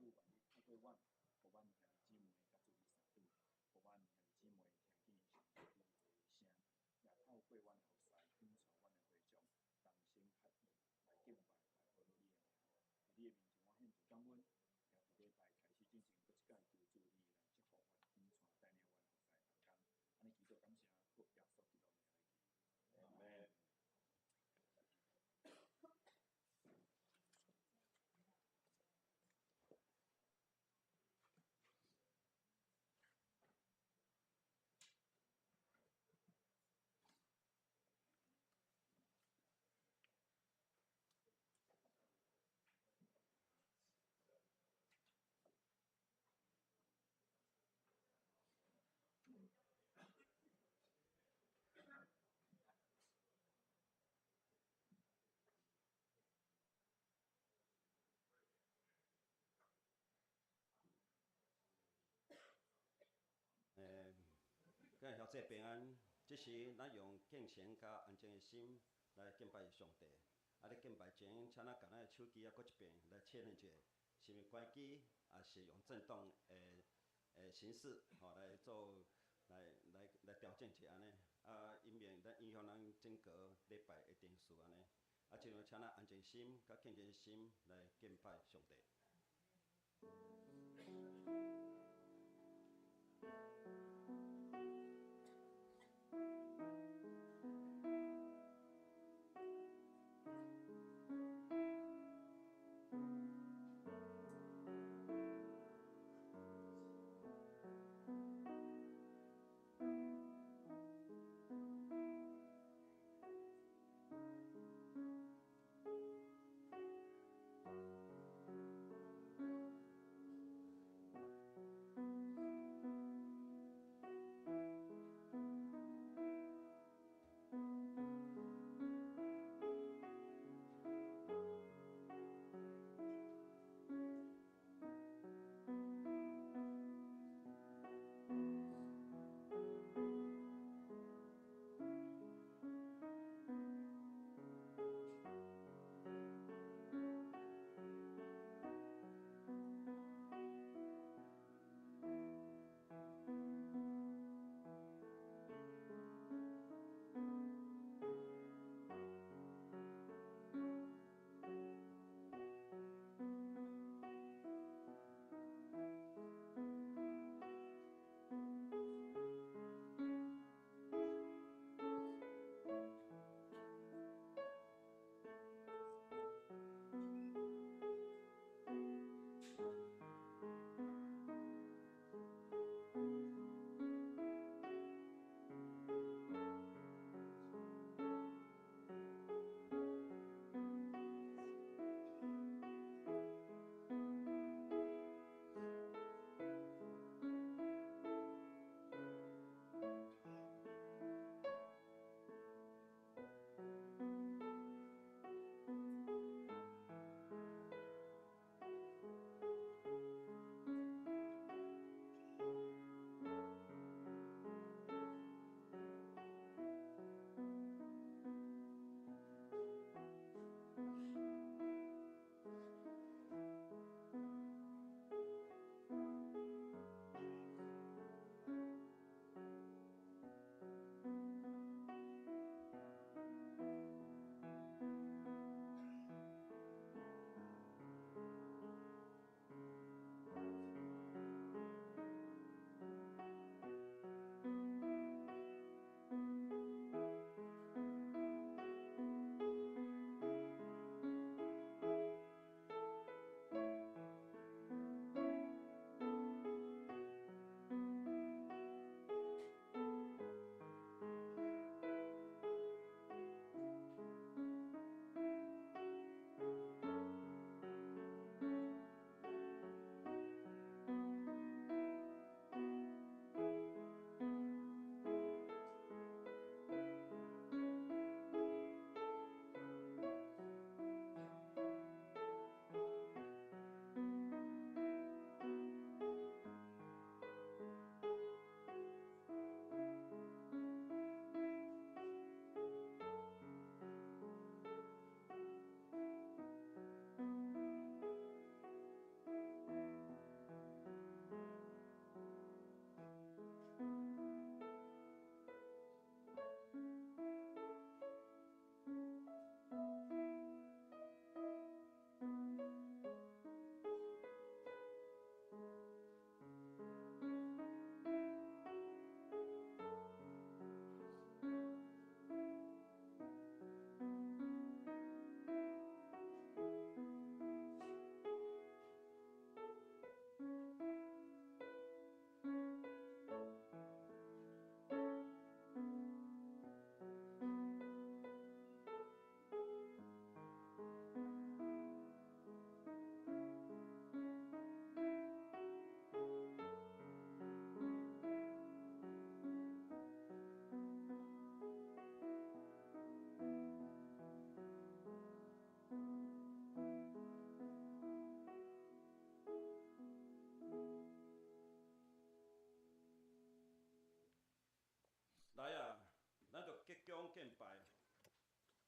主願意透過阮，予阮兄弟姊妹佮主你相拄，予阮兄弟姊妹聽見上帝你的聲，也透過阮的服侍，引帶阮的會眾同心合意來敬拜，來呵咾你的名。佇你的面前，我獻上感恩。也佇禮拜開始進前，閣一擺求主你來祝福阮，引帶帶領阮服侍同工。按呢祈禱感謝，靠耶穌基督名來祈。阿門。 各位小姐平安，這時咱用敬虔佮安靜的心來敬拜上帝。啊，咧敬拜前，請咱共咱的手機啊，閣一遍來確認一下，是毋是關機，抑是用震動的形式，吼來做，來來來調整一下按呢。啊，以免咱影響咱整個禮拜的程序按呢。啊，這樣請咱安靜心佮敬虔心來敬拜上帝。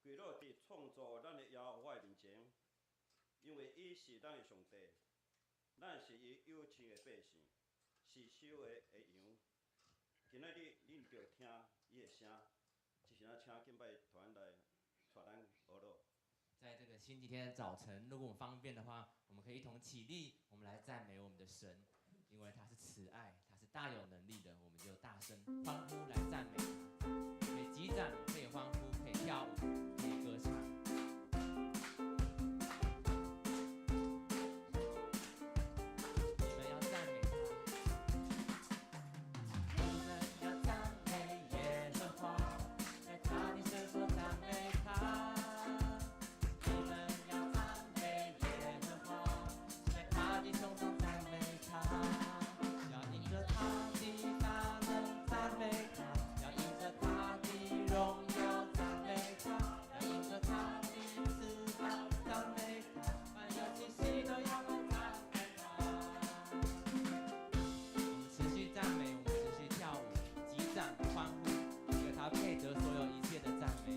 跪落佇創造咱的耶和華的面前，因為伊是咱的上帝，咱是伊養飼的百姓，是守的的羊。今仔日恁著聽伊的聲，這時咱請敬拜團來帶咱呵咾。在這個星期天的早晨，如果我們方便的話，我們可以一同起立，我們來讚美我們的神，因為他是慈愛，他是大有能力的，我們就大聲歡呼來讚美他。可以擊掌，可以歡呼，可以跳舞，可以歌唱。你們要讚美他，你們要讚美耶和華，在他的聖所讚美他。你們要讚美耶和華，在他的頌讚讚美他。要因著他的大能讚美他，要因著他的榮耀讚美他，要因著他的慈愛讚美他，凡有氣息都要來讚美他。我們持續讚美，我們持續跳舞、擊掌、歡呼，因為他配得所有一切的讚美。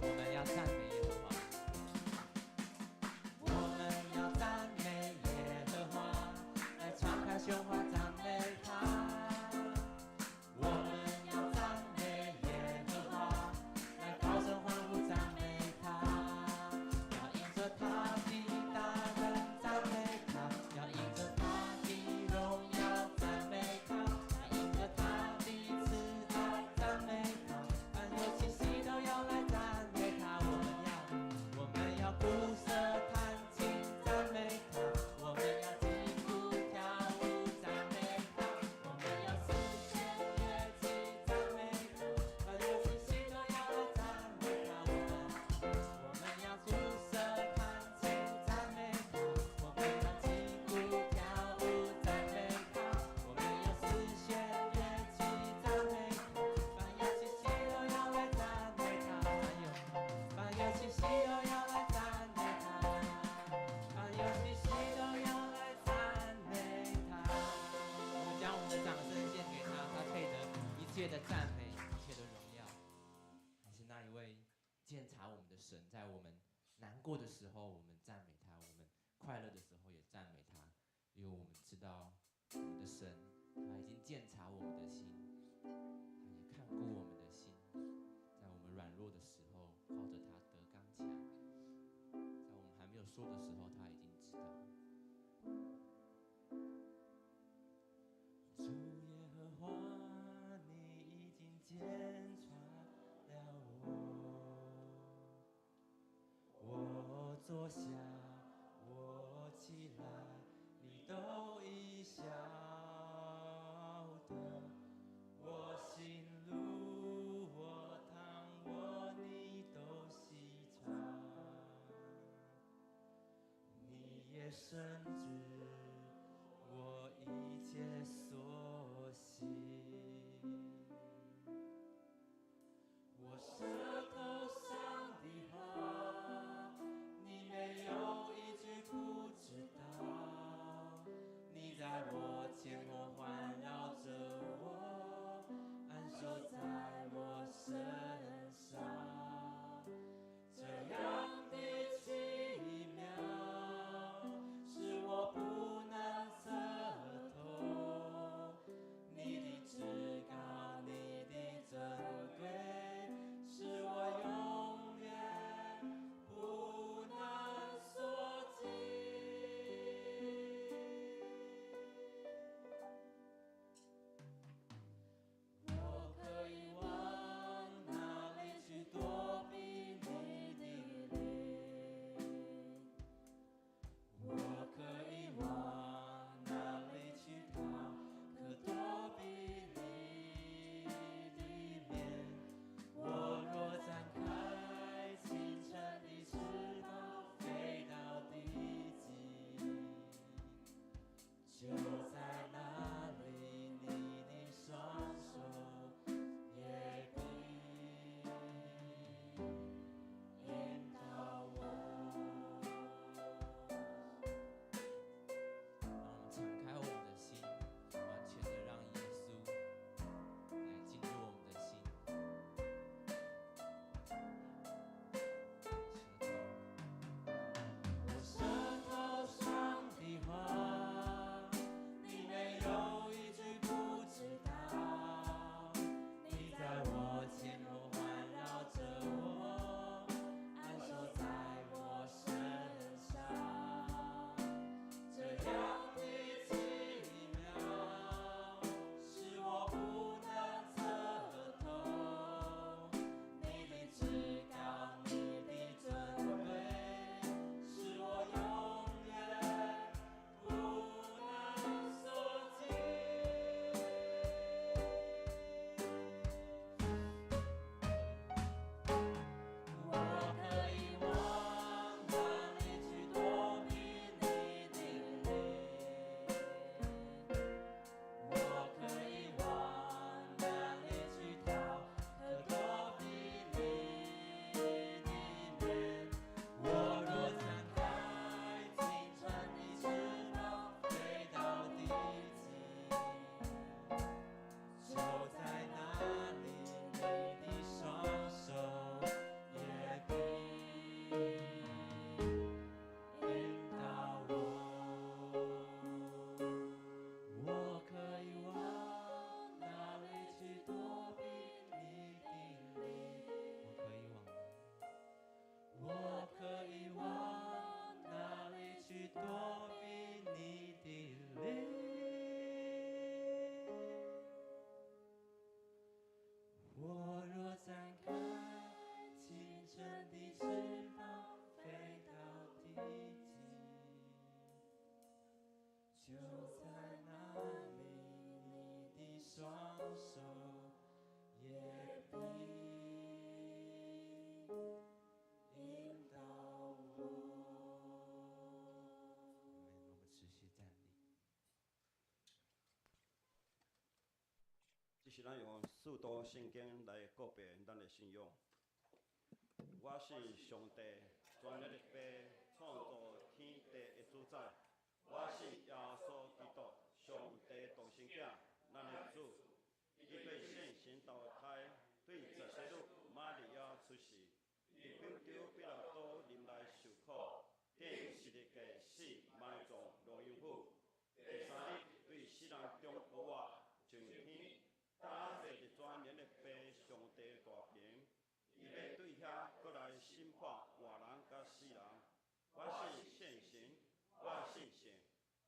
我們要讚美耶和華，我們要讚美耶和華，來敞開胸懷讚美他。我們要讚美耶和華，來高聲歡呼讚美他。要因著他的大能讚美他，要因著他的榮耀讚美他，要因著他的慈愛讚美他，凡有氣息都要來讚美他。我們要鼓瑟彈琴讚美他，我們要擊鼓跳舞讚美他，我們要絲弦樂器讚美他，凡有氣息都要來讚美他。我們要鼓瑟彈琴讚美他，我們要擊鼓跳舞讚美他，我們要絲弦樂器讚美他，凡有氣息都要來讚美他。凡有氣息都要來讚美他，凡有氣息都要來讚美他。我們將我們的掌聲獻給他，他配得一切的讚美，一切的榮耀。還是那一位鑒察我們的神，在我們難過的時候，我們讚美他；我們快樂的時候也讚美他，因為我們知道我們的神，他已經鑒察我們的心，他也看顧我們的心，在我們軟弱的時候，靠着他得剛強；在我們還沒有說的時候，他已經知道。主耶和華，你已經鑒察了我，我坐下，我起來，你都已曉得。我行路，我躺臥，你都細察。你也深知我一切所行。我舌頭上的話，你沒有一句不知道。你在我前後環繞着我，按手在我身上。這樣的奇妙，使我不躲避你的靈。我若展開清晨的翅膀，飛到地極，就在那裡，你的雙手也必引導我。我們持續站立。這是咱用使徒聖經來告白咱的信仰。我信上帝，全能的父，創造天地的主宰。我信耶穌基督，上帝獨生囝，咱的主。伊對聖神投胎，對十世女瑪利亞出世，佇本丟彼拉多臨來受苦，釘十字架死，埋葬落陰府。第三日對死人中復活，上天，搭坐佇全能的父上帝大爿，伊欲對遐閣來審判活人佮死人。我信聖神，我信聖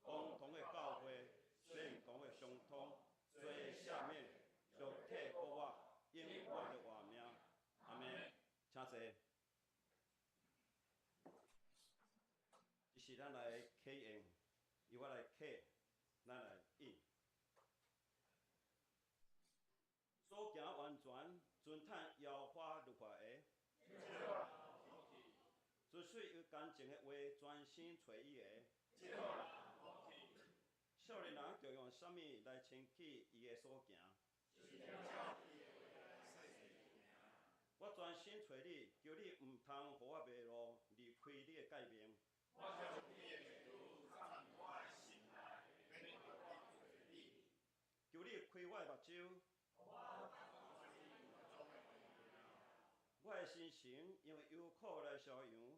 共同的教會，聖徒的相通，罪的赦免，肉體復活，永遠的活命。阿們，請坐。這是咱來刻印，由我來刻，咱來印。所行完全，遵趁耶和華律法的，追隨伊乾淨的話，專心揣伊的。少年人著用啥物來清潔伊的所行？我專心揣你，求你毋通予我迷路，離開你的誡命。求你開我的目睭。我的心神因為憂苦來消揚。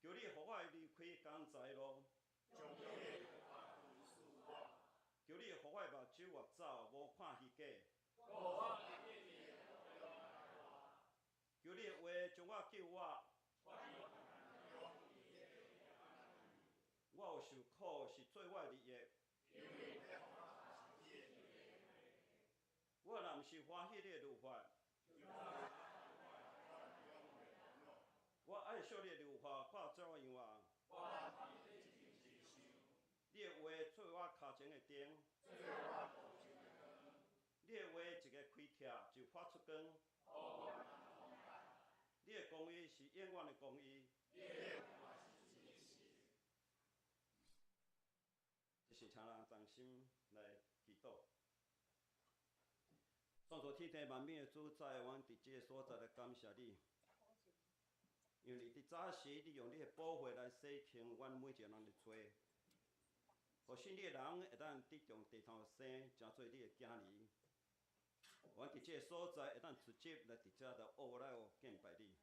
求你予我離開江財路。求你予我的目睭越走，無看虛假。求你的話將我救活。我有受苦是做我的利益。我若毋是歡喜你的律法，我愛惜你的律法，看怎樣啊？你的話做我跤前的燈，你的話一个開拆就發出光。你的公義是永遠的公義。這是請人同心來祈禱。創造天地萬物的主宰，阮佇這个所在來感謝你，因為佇早時你用你的寶血來洗清阮每一個人的罪，予信你的人會當得著地頭生，成做你的囝兒。阮佇這个所在會當直接來佇遮來學來敬拜你。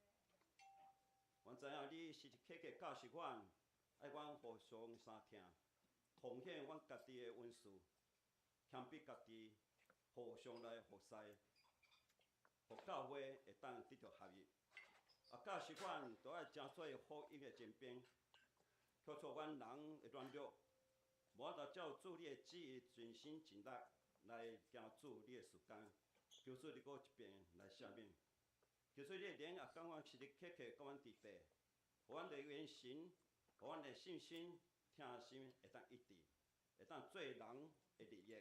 阮知影你時時刻刻教示阮，愛阮互相相疼，奉獻阮家己的恩賜，謙卑家己，互相來服侍，予教會會當得著合一。啊，教示阮著愛成做福音的尖兵，去除阮人的軟弱，無法度照主你的旨意盡心盡力來行主你的時間。求主你閣一遍來赦免，求主你的靈也共阮時時刻刻佮阮佇地，予阮的眼神，予阮的信心、疼心會當一致，會當做人的利益，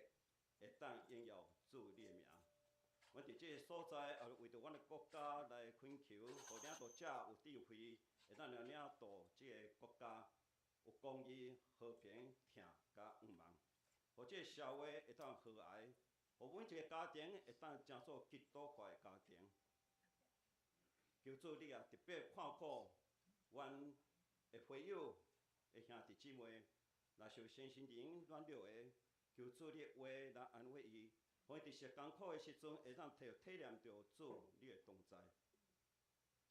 會當榮耀主你的名。阮佇這个所在，也為著阮的國家來懇求，予領導者有智慧，會當來領導這个國家有公義、和平、疼佮向望，予這个社會會當和諧，予每一个家庭會當成做基督化的家庭。求主你也特別看顧阮的朋友的兄弟姊妹，若受身心靈軟弱的，求主你的話來安慰伊，予伊佇受艱苦的時陣，會當體驗著主你的同在。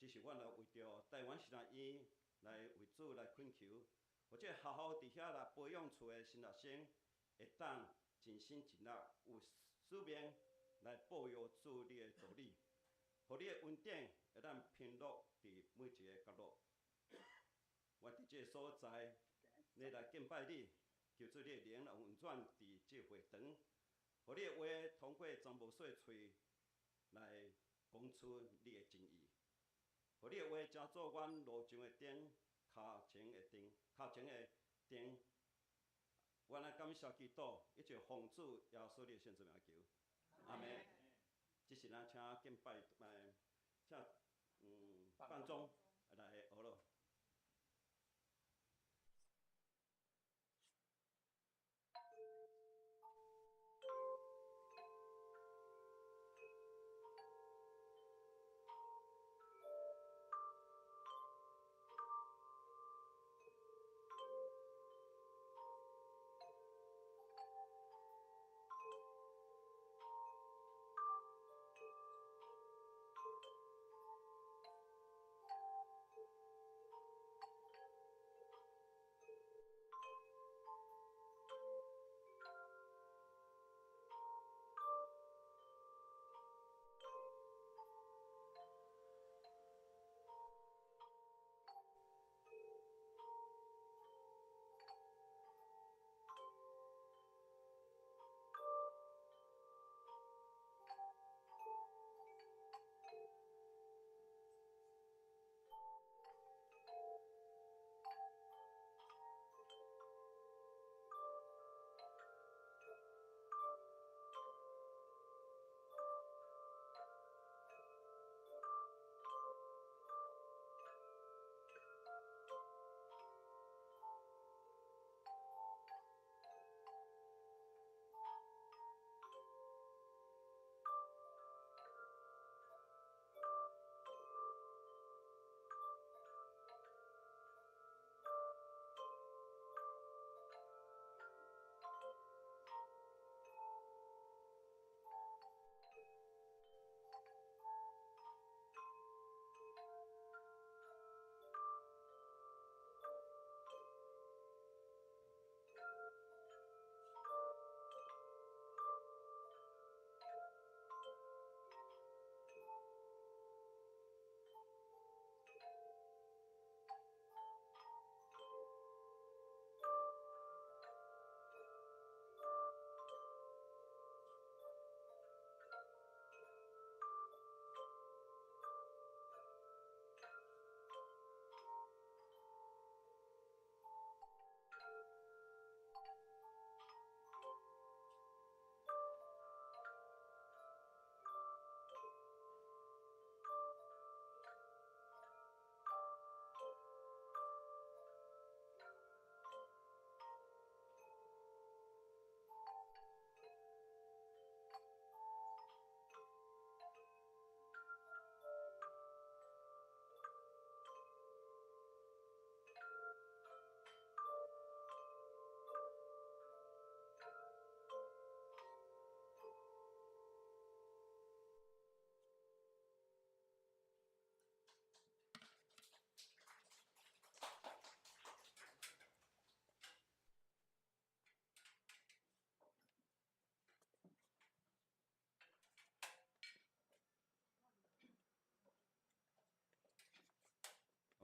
這是阮來為著台灣神學院來為主來懇求，予這个學校佇遐來培養出的新學生，會當盡心盡力有使命來報揚主你的道理，予你的恩典會當平樂佇每一个角落。願佇這个所在，你來敬拜你，求主你的靈來運轉佇這會堂，予你的話通過莊牧師的喙來講出你的真意，予你的話成做阮路上的燈，跤前的燈，跤前的燈。阮來感謝基督，一切奉主耶穌的聖名求，阿們。這時咱請敬拜，請放鐘來學咯。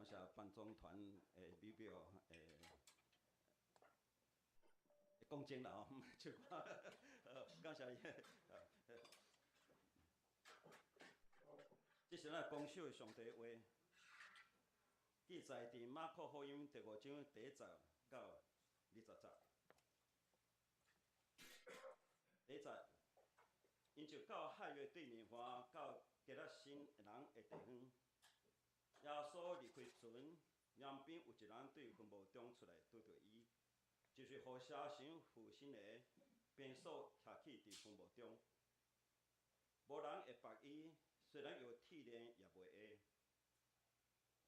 感謝伴總團的美妙的講真啦吼，唱歌，感謝伊。這是咱公守上帝話，記載佇馬可福音第五章第一節到二十節。第一節，𪜶就到海的對面岸，到吉拉森人的地方。耶穌離開船，旁邊有一人對墳墓中出來拄著伊，就是予邪神附身的，便所徛起佇墳墓中，無人會縛伊，雖然用鐵鏈也袂會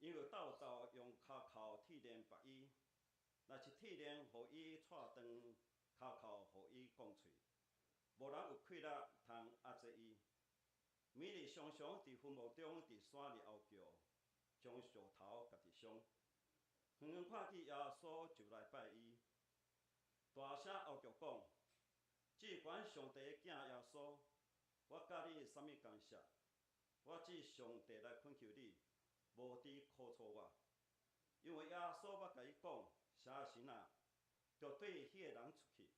，𪜶就鬥鬥用跤銬鐵鏈縛伊，若是鐵鏈予伊掣斷，跤銬予伊摃碎，無人有氣力通壓制伊。每日常常佇墳墓中佇山裡嗷叫，將石頭家己傷。遠遠看見耶穌就來拜伊，大聲嗷叫講：至懸上帝的囝耶穌，我佮你有啥物干涉？我指上帝來懇求你，無致苦楚我。因為耶穌捌共伊講，邪神啊，著對彼个人出去。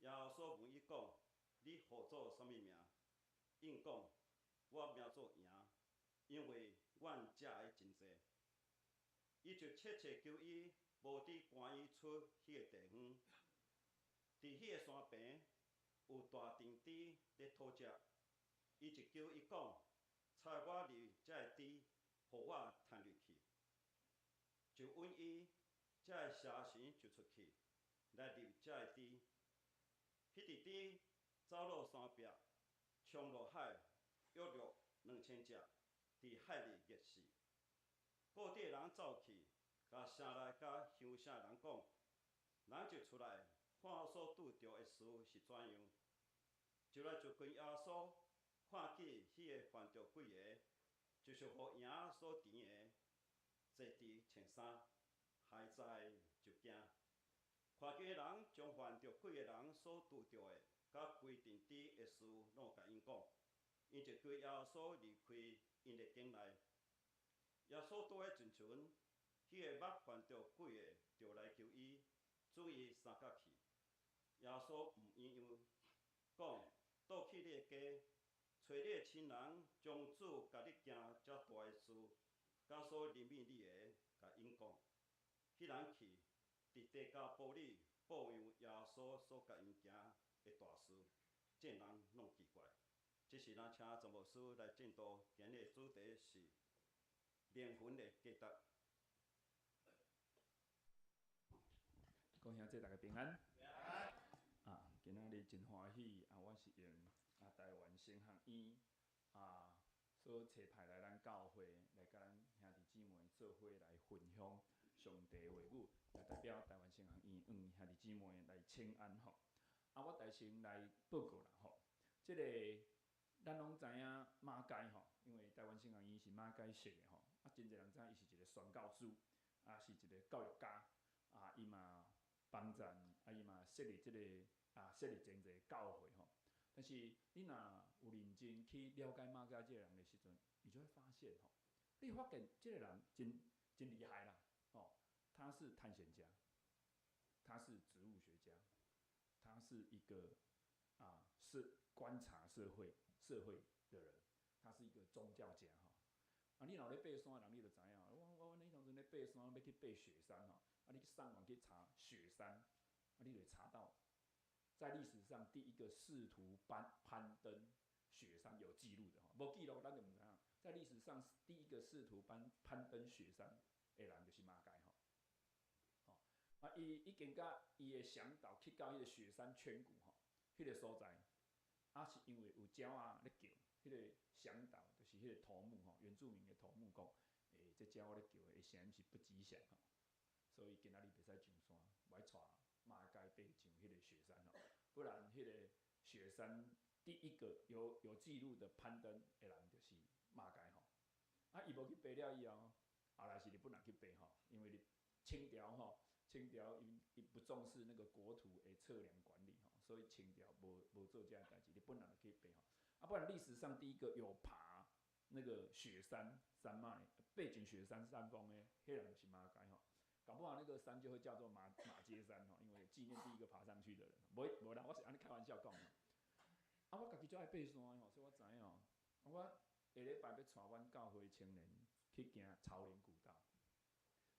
耶穌問伊講：你號做啥物名？應講：我名做營，因為阮遮的真濟。伊就切切求伊，無致趕伊出彼个地方。佇彼个山邊有大陣豬咧討食，伊就求伊講：差我入遮个豬，予我趁入去。就允伊，遮个邪神就出去，來入遮个豬。彼隻豬走落山壁，衝落海，約略2000隻，佇海裡溺死。各地人走去，共城內佮鄉下人講，人就出來看所拄著的事是怎樣，就來就近耶穌，看見彼个犯著鬼的，就是予營所纏的，坐佇穿衫，害在就驚。看見的人將犯著鬼的人所拄著的，佮規陣豬的事攏共𪜶講，𪜶就叫耶穌離開𪜶的境內。耶穌倒彼陣船，彼个捌犯著鬼的就來求伊，准伊相佮去。耶穌毋應允，講：倒去你的家，揣你的親人，將主共你行遮大的事，佮所憐憫你的，共𪜶講。彼人去，佇低加波利報揚耶穌所共𪜶行的大事，眾人攏奇怪。這時，咱請陳牧師來證道，今日的主題是靈魂的價值。各位兄弟，大家平安。啊，今仔日真歡喜啊！我是用台灣神學院所差派來咱教會來佮咱兄弟姊妹做伙來分享上帝話語，也代表台灣神學院兄弟姊妹來請安吼。啊，我代先來報告啦吼。這个咱攏知影馬偕吼，因為台灣神學院是馬偕設的吼。啊，真濟人知影伊是一個宣教師，啊是一個教育家，啊伊嘛幫贊，啊伊嘛設立這个設立真濟教會吼。但是你若有認真去了解馬偕這個人的時陣，你就會發現吼，你會發現這個人真真厲害啦，吼，他是探險家，他是植物學家，他是一個是觀察社會的人，他是一個宗教家吼。啊，你若咧爬山的人，你就知影。我阮彼當陣咧爬山，欲去爬雪山吼。啊，你上網去查雪山，啊，你就會查到，在歷史上第一個試圖攀登雪山有記錄的吼，無記錄咱就毋知影。在歷史上第一個試圖攀登雪山的人就是馬偕吼。吼，啊，伊已經佮伊的嚮導去到彼個雪山圈谷吼，彼個所在，啊是因為有鳥仔咧叫，彼個嚮導就是彼個頭目吼，原住民的頭目講，欸，這鳥仔咧叫的聲音是不吉祥吼，所以今仔日袂使上山，無愛帶馬偕爬上彼個雪山吼，不然彼個雪山第一個有記錄的攀登的人就是馬偕吼。啊，伊無去爬了以後，後來是日本人去爬吼，因為清朝吼，清朝𪜶不重視那個國土的測量管理吼，所以清朝無做這個代誌，日本人就去爬吼。啊，不然歷史上第一個有爬那個雪山山脈、爬上雪山山峰的，彼個人就是馬偕吼。搞不好那個山就會叫做馬偕山吼，因為紀念第一個爬上去的人。無無啦，我是按呢開玩笑講的。啊，我家己足愛爬山的吼，所以我知影吼。啊，我下禮拜欲帶阮教會青年去行草嶺古道。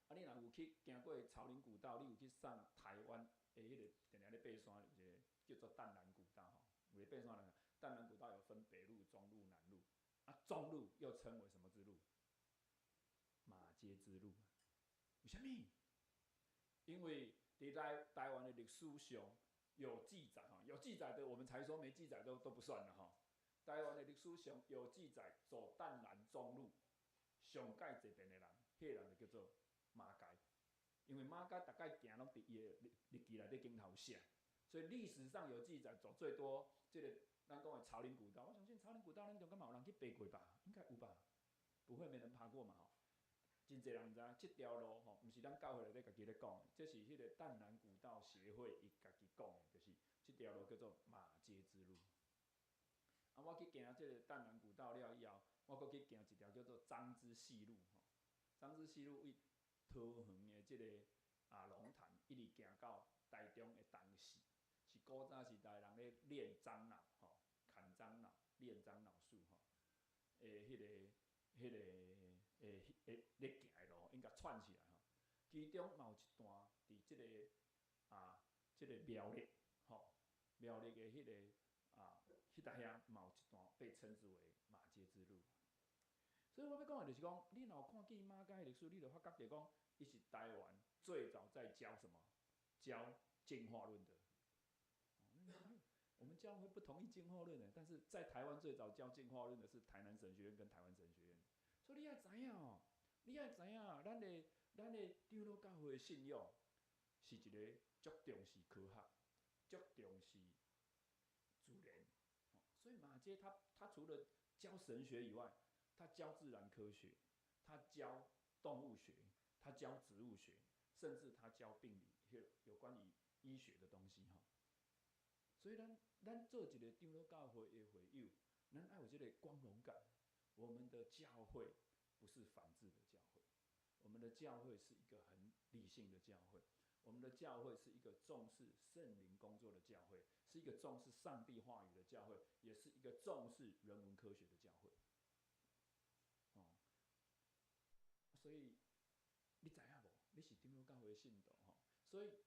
啊，你若有去行過草嶺古道，你有去上台灣的彼個定定咧爬山，有一個叫做淡蘭古道吼。有咧爬山人，淡蘭古道有分北路、中路、南路。啊，中路又稱為什麼之路？馬偕之路。為啥物？因為佇台灣的歷史上有記載吼，有記載的我們才說，沒記載都不算了吼。台灣的歷史上有記載，走淡蘭中路上蓋濟遍的人，彼個人就叫做馬偕。因為馬偕逐擺行攏佇伊的日記內底頂頭寫，所以歷史上有記載走最多這個咱講的草嶺古道，我相信草嶺古道咱中間嘛有人去爬過吧？應該有吧？不會沒人爬過嘛吼？真濟人毋知影，這條路吼，毋是咱教會內底家己咧講的，這是彼個淡蘭古道協會伊家己講的，就是這條路叫做馬偕之路。啊，我去行這個淡蘭古道了以後，我閣去行一條叫做樟之細路吼，樟之細路為桃園的這个龍潭一直行到台中的東勢，是古早時代人咧煉樟腦吼，砍樟腦、煉樟腦樹吼，的彼个咧行的路，𪜶共串起來吼。其中嘛有一段佇這个苗栗吼，苗栗的彼搭遐嘛有一段被稱之為馬偕之路。所以我欲講的就是講，你若有看見馬偕的歷史，你就發覺著講，伊是台灣最早在教什麼？教進化論的。我們教會不同意進化論的，但是在台灣最早教進化論的是台南神學院跟台灣神學院。所以你愛知影哦，你愛知影，咱的長老教會的信仰是一个足重視科學、足重視自然。所以馬偕他除了教神學以外，他教自然科學，他教動物學，他教植物學，甚至他教病理，有關於醫學的東西哈。所以咱做一个長老教會的會友，咱愛有這个光榮感。我們的教會不是反智的教會，我們的教會是一個很理性的教會，我們的教會是一個重視聖靈工作的教會，是一個重視上帝話語的教會，也是一個重視人文科學的教會。哦，所以你知影無？你是長老教會的信徒吼，所以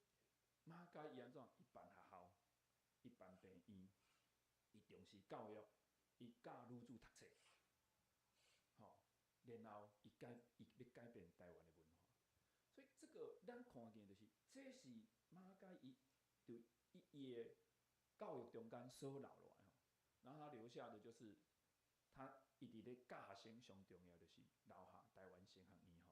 馬偕伊按怎？伊辦學校，伊辦病院，伊重視教育，伊教女子讀冊，吼，然後伊欲改變台灣的文化。所以這個咱看見就是，這是馬偕伊佇伊的教育中間所留落來吼，然後他留下的就是他伊佇咧教學生上重要就是留下台灣神學院吼。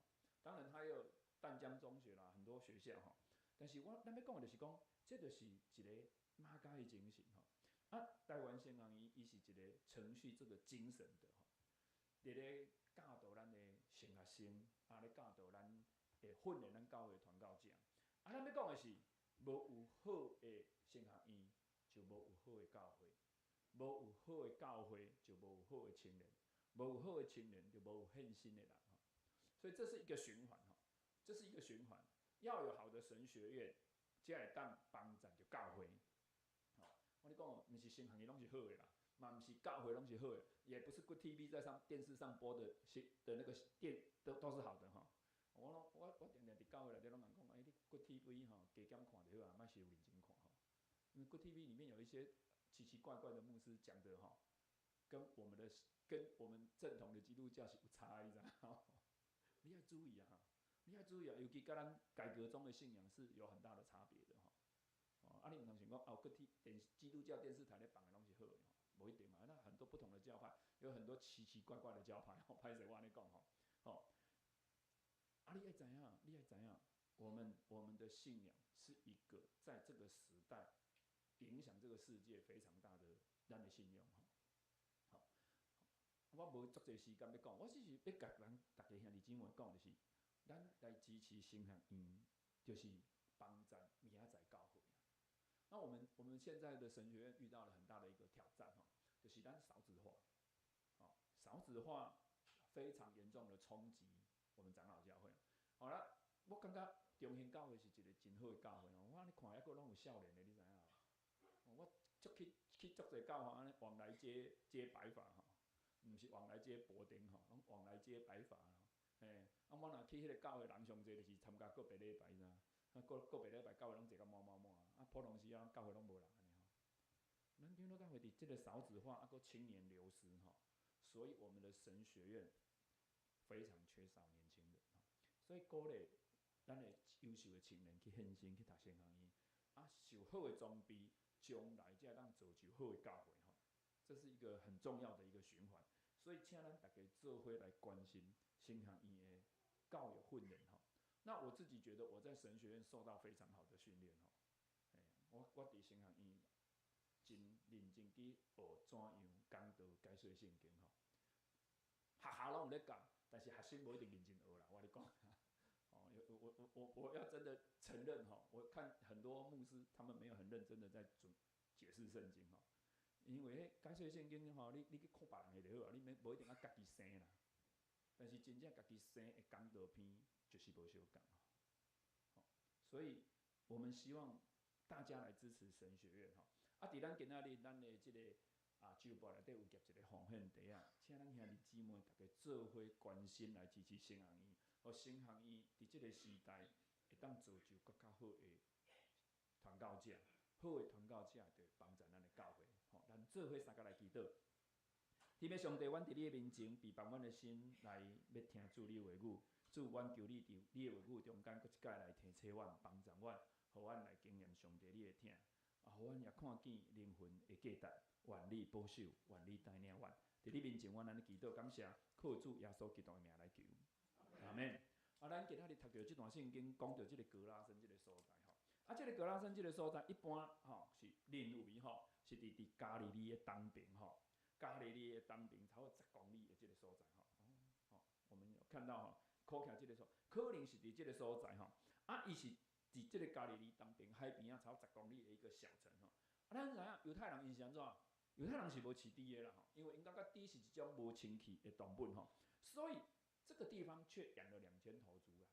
當然他有淡江中學啦，很多學校吼。但是咱欲講的就是講，這就是一個馬偕的精神吼。台灣神學院伊是一個承續這個精神的吼，佇咧教導咱的神學生，咧教導咱會訓練咱教會傳教者。咱欲講的是，無有好的神學院，就無有好的教會；無有好的教會，就無有好的青年；無有好的青年，就無有獻身的人吼。所以這是一個循環吼，這是一個循環。要有好的神學院，才會當幫助著教會。吼，我咧講，毋是神學院攏是好的啦，嘛毋是教會攏是好的，也不是 Good TV 在上電視上播的，的那個電都是好的吼。我攏我我定定佇教會內底攏共講，欸，你 Good TV 吼，加減看就好啊，莫傷認真看吼。因為 Good TV 裡面有一些奇奇怪怪的牧師講的吼，跟我們正統的基督教是有差，你知影？你愛注意啊！你愛注意啊！尤其佮咱改革宗的信仰是有很大的差別的吼。哦，你毋通想講哦，閣聽電基督教電視台咧放的攏是好的吼，無一定嘛。那很多不同的教派，有很多奇奇怪怪的教派，吼，歹勢我按呢講吼，吼。你愛知影，你愛知影，我們的信仰是一個在這個時代影響這個世界非常大的咱的信仰吼。好，我無足濟時間欲講，我只是欲共咱逐家兄弟姊妹講，就是咱來支持神學院，就是幫贊明仔載教會。那我們現在的神學院遇到了很大的一個挑戰吼，就是咱少子化，哦，少子化非常嚴重的衝擊我們長老教會。好啦，我感覺中興教會是一個真好的教會哦，我按呢看猶閣攏有少年的，你知影無？我足去足濟教會按呢往來皆白髮吼，毋是往來皆白頂吼，攏往來皆白髮吼。嘿，我若去彼个教會人上濟，就是參加個別禮拜，你知影？個別禮拜教會攏坐甲滿滿滿，普通時仔教會攏無人按呢吼。咱長老教會佇這個少子化，閣青年流失吼，所以我們的神學院非常缺少年輕人吼，所以鼓勵咱的優秀的青年去獻身去讀神學院，受好的裝備，將來才會當造就好的教會吼。這是一個很重要的一個循環，所以請咱大家做伙來關心神學院的教育訓練吼。那我自己覺得我在神學院受到非常好的訓練吼，我佇神學院真認真去學怎樣講道解說聖經吼。學校攏有咧教，但是學生無一定認真學啦。我咧講，哦，我要真的承認吼，我看很多牧師他們沒有很認真的在準解釋聖經吼。因為彼解說聖經吼，你去看別人的就好啊，你免無一定愛家己生啦。但是真正家己生的講道片就是無相仝。吼，所以我們希望大家來支持神學院吼。啊，佇咱今仔日咱的這個週報內底有夾一個奉獻袋仔，請咱兄弟姊妹逐家做伙關心來支持神學院，予神學院佇這個時代會當造就閣較好的傳教者，好的傳教者就會幫助咱的教會。吼，咱做伙相共來祈禱。天父上帝，阮佇你的面前，備辦阮的心來欲聽主你的話語。主，阮求你佇你的話語中間，閣一擺來提醒阮，幫助阮，予阮來經驗上帝你的疼，啊，予阮也看見靈魂的價值。願你保守，願你帶領阮。佇你面前，阮按呢祈禱感謝，靠主耶穌基督的名來求。阿們。啊，咱今仔日讀著這段聖經，講著這个格拉森這个所在吼。啊，這个格拉森這个所在，一般吼是認為吼是佇加利利的東邊吼，加利利的東邊差不多10公里的這个所在吼。哦，我們有看到吼，可見這个所，可能是佇這个所在吼。啊，伊是佇這个加利利東邊海邊仔，差不多10公里的一個小城吼。啊，咱知影猶太人𪜶是按怎？猶太人是無飼豬的啦吼，因為𪜶感覺豬是一種無清氣的動物吼，所以這個地方卻養了2000頭豬啦。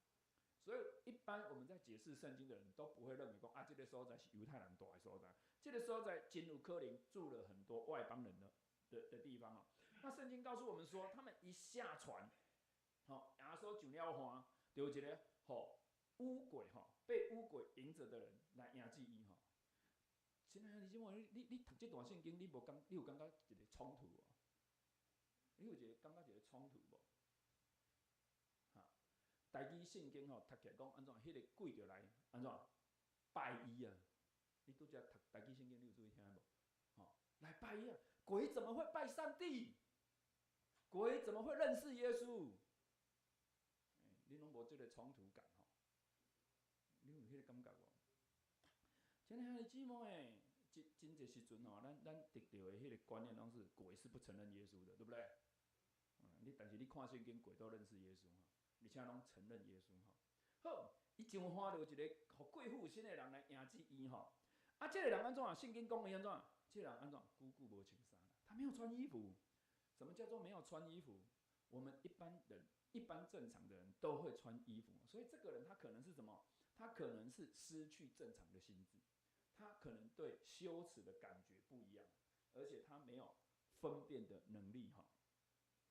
所以一般我們在解釋聖經的人都不會認為講啊，這個所在是猶太人蹛的所在，這個所在真有可能住了很多外邦人的地方哦。那聖經告訴我們說，他們一下船，吼，耶穌上了岸，就有一個吼污鬼吼，被污鬼迎著的人來迎接伊吼。親愛的弟兄姊妹，你讀這段聖經，你無感，你有感覺一個衝突無？你有一個感覺一個衝突無？哈，台語聖經吼讀起來講按怎？彼个鬼就來按怎？拜伊啊！你拄才讀台語聖經，你有注意聽無？吼，來拜伊啊！鬼怎麼會拜上帝？鬼怎麼會認識耶穌？欸，你攏無這個衝突感吼？你有彼个感覺無？親愛的姊妹，真真濟時陣吼，咱得著的彼个觀念攏是鬼是不承認耶穌的，對不對？你但是你看聖經，鬼都認識耶穌吼，而且攏承認耶穌吼。好，伊上岸就有一個予鬼附身的人來迎接伊吼。啊，這個人按怎？聖經講伊按怎？這個人按怎？久久無穿衫啦，他沒有穿衣服。什麼叫做沒有穿衣服？我們一般人、一般正常的人都會穿衣服，所以這個人他可能是什麼？他可能是失去正常的心智，他可能對羞恥的感覺不一樣，而且他沒有分辨的能力哈。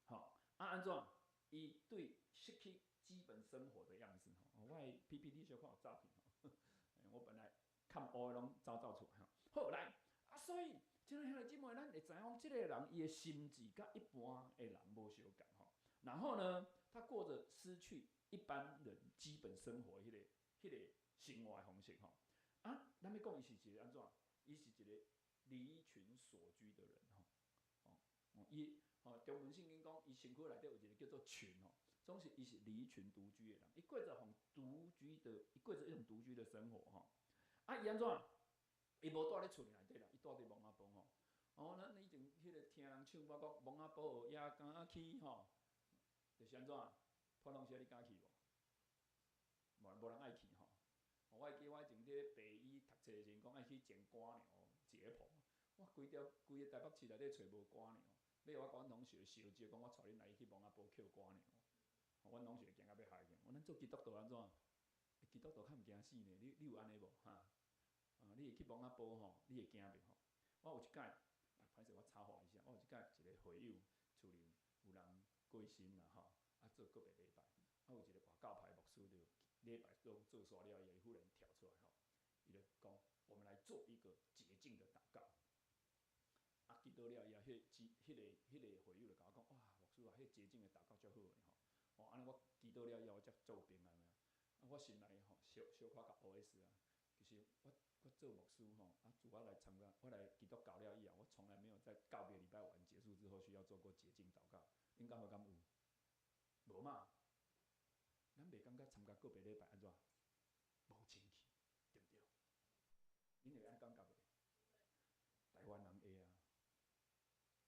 好，啊，按怎？伊對失去基本生活的樣子吼，我的 PPT 小可有走去吼，我本來看烏的攏走走出來吼。好來，啊，所以親愛兄弟姊妹，咱會知影講，這個人伊的心智佮一般的人無相仝吼。然後呢，他過著失去一般人基本生活彼個生活的方式吼。啊，咱欲講伊是一個按怎？伊是一個離群索居的人吼。哦，伊吼中文聖經講，伊身軀內底有一個叫做群吼，總是伊是離群獨居的人，伊過著予獨居的，伊過著一種獨居的生活吼。啊，伊按怎？伊無蹛佇厝內底啦，伊蹛佇墓仔埔吼。哦，咱以前彼个聽人唱歌講，墓仔埔也敢去吼，就是按怎？潘同學，你敢去無？無人愛去吼。我會記我以前佇咧白醫讀冊的時陣，講愛去撿蝸牛解剖，我規條規个台北市內底揣無蝸牛，尾我共阮同學相借講，我帶恁來去墓仔埔抾蝸牛。阮同學驚甲欲害去。我咱做基督徒按怎？基督徒較毋驚死呢？你有按呢無？哈？啊，你會去墓仔埔吼？你會驚袂吼？我有一擺，歹勢我插話一下，我有一擺一个會友厝裡有人過身啦吼，啊做告別禮拜，啊有一個外教派牧師就禮拜攏做煞了以後，伊忽然跳出來吼，伊就講：我們來做一個潔淨的禱告。啊，祈禱了以後，彼個會友就共我講：哇，牧師啊，彼潔淨的禱告足好的吼。哦，按呢我祈禱了以後，我才足有平安的。啊，我心內吼小小可共 OS 啊，其實我做牧師吼，啊，自我來參加，我來基督教了以後，我從來沒有在告別禮拜完結束之後需要做過潔淨禱告。恁感覺敢有？無嘛？咱袂感覺參加告別禮拜按怎？無清氣，對毋對？恁會按呢感覺袂？台灣人會啊，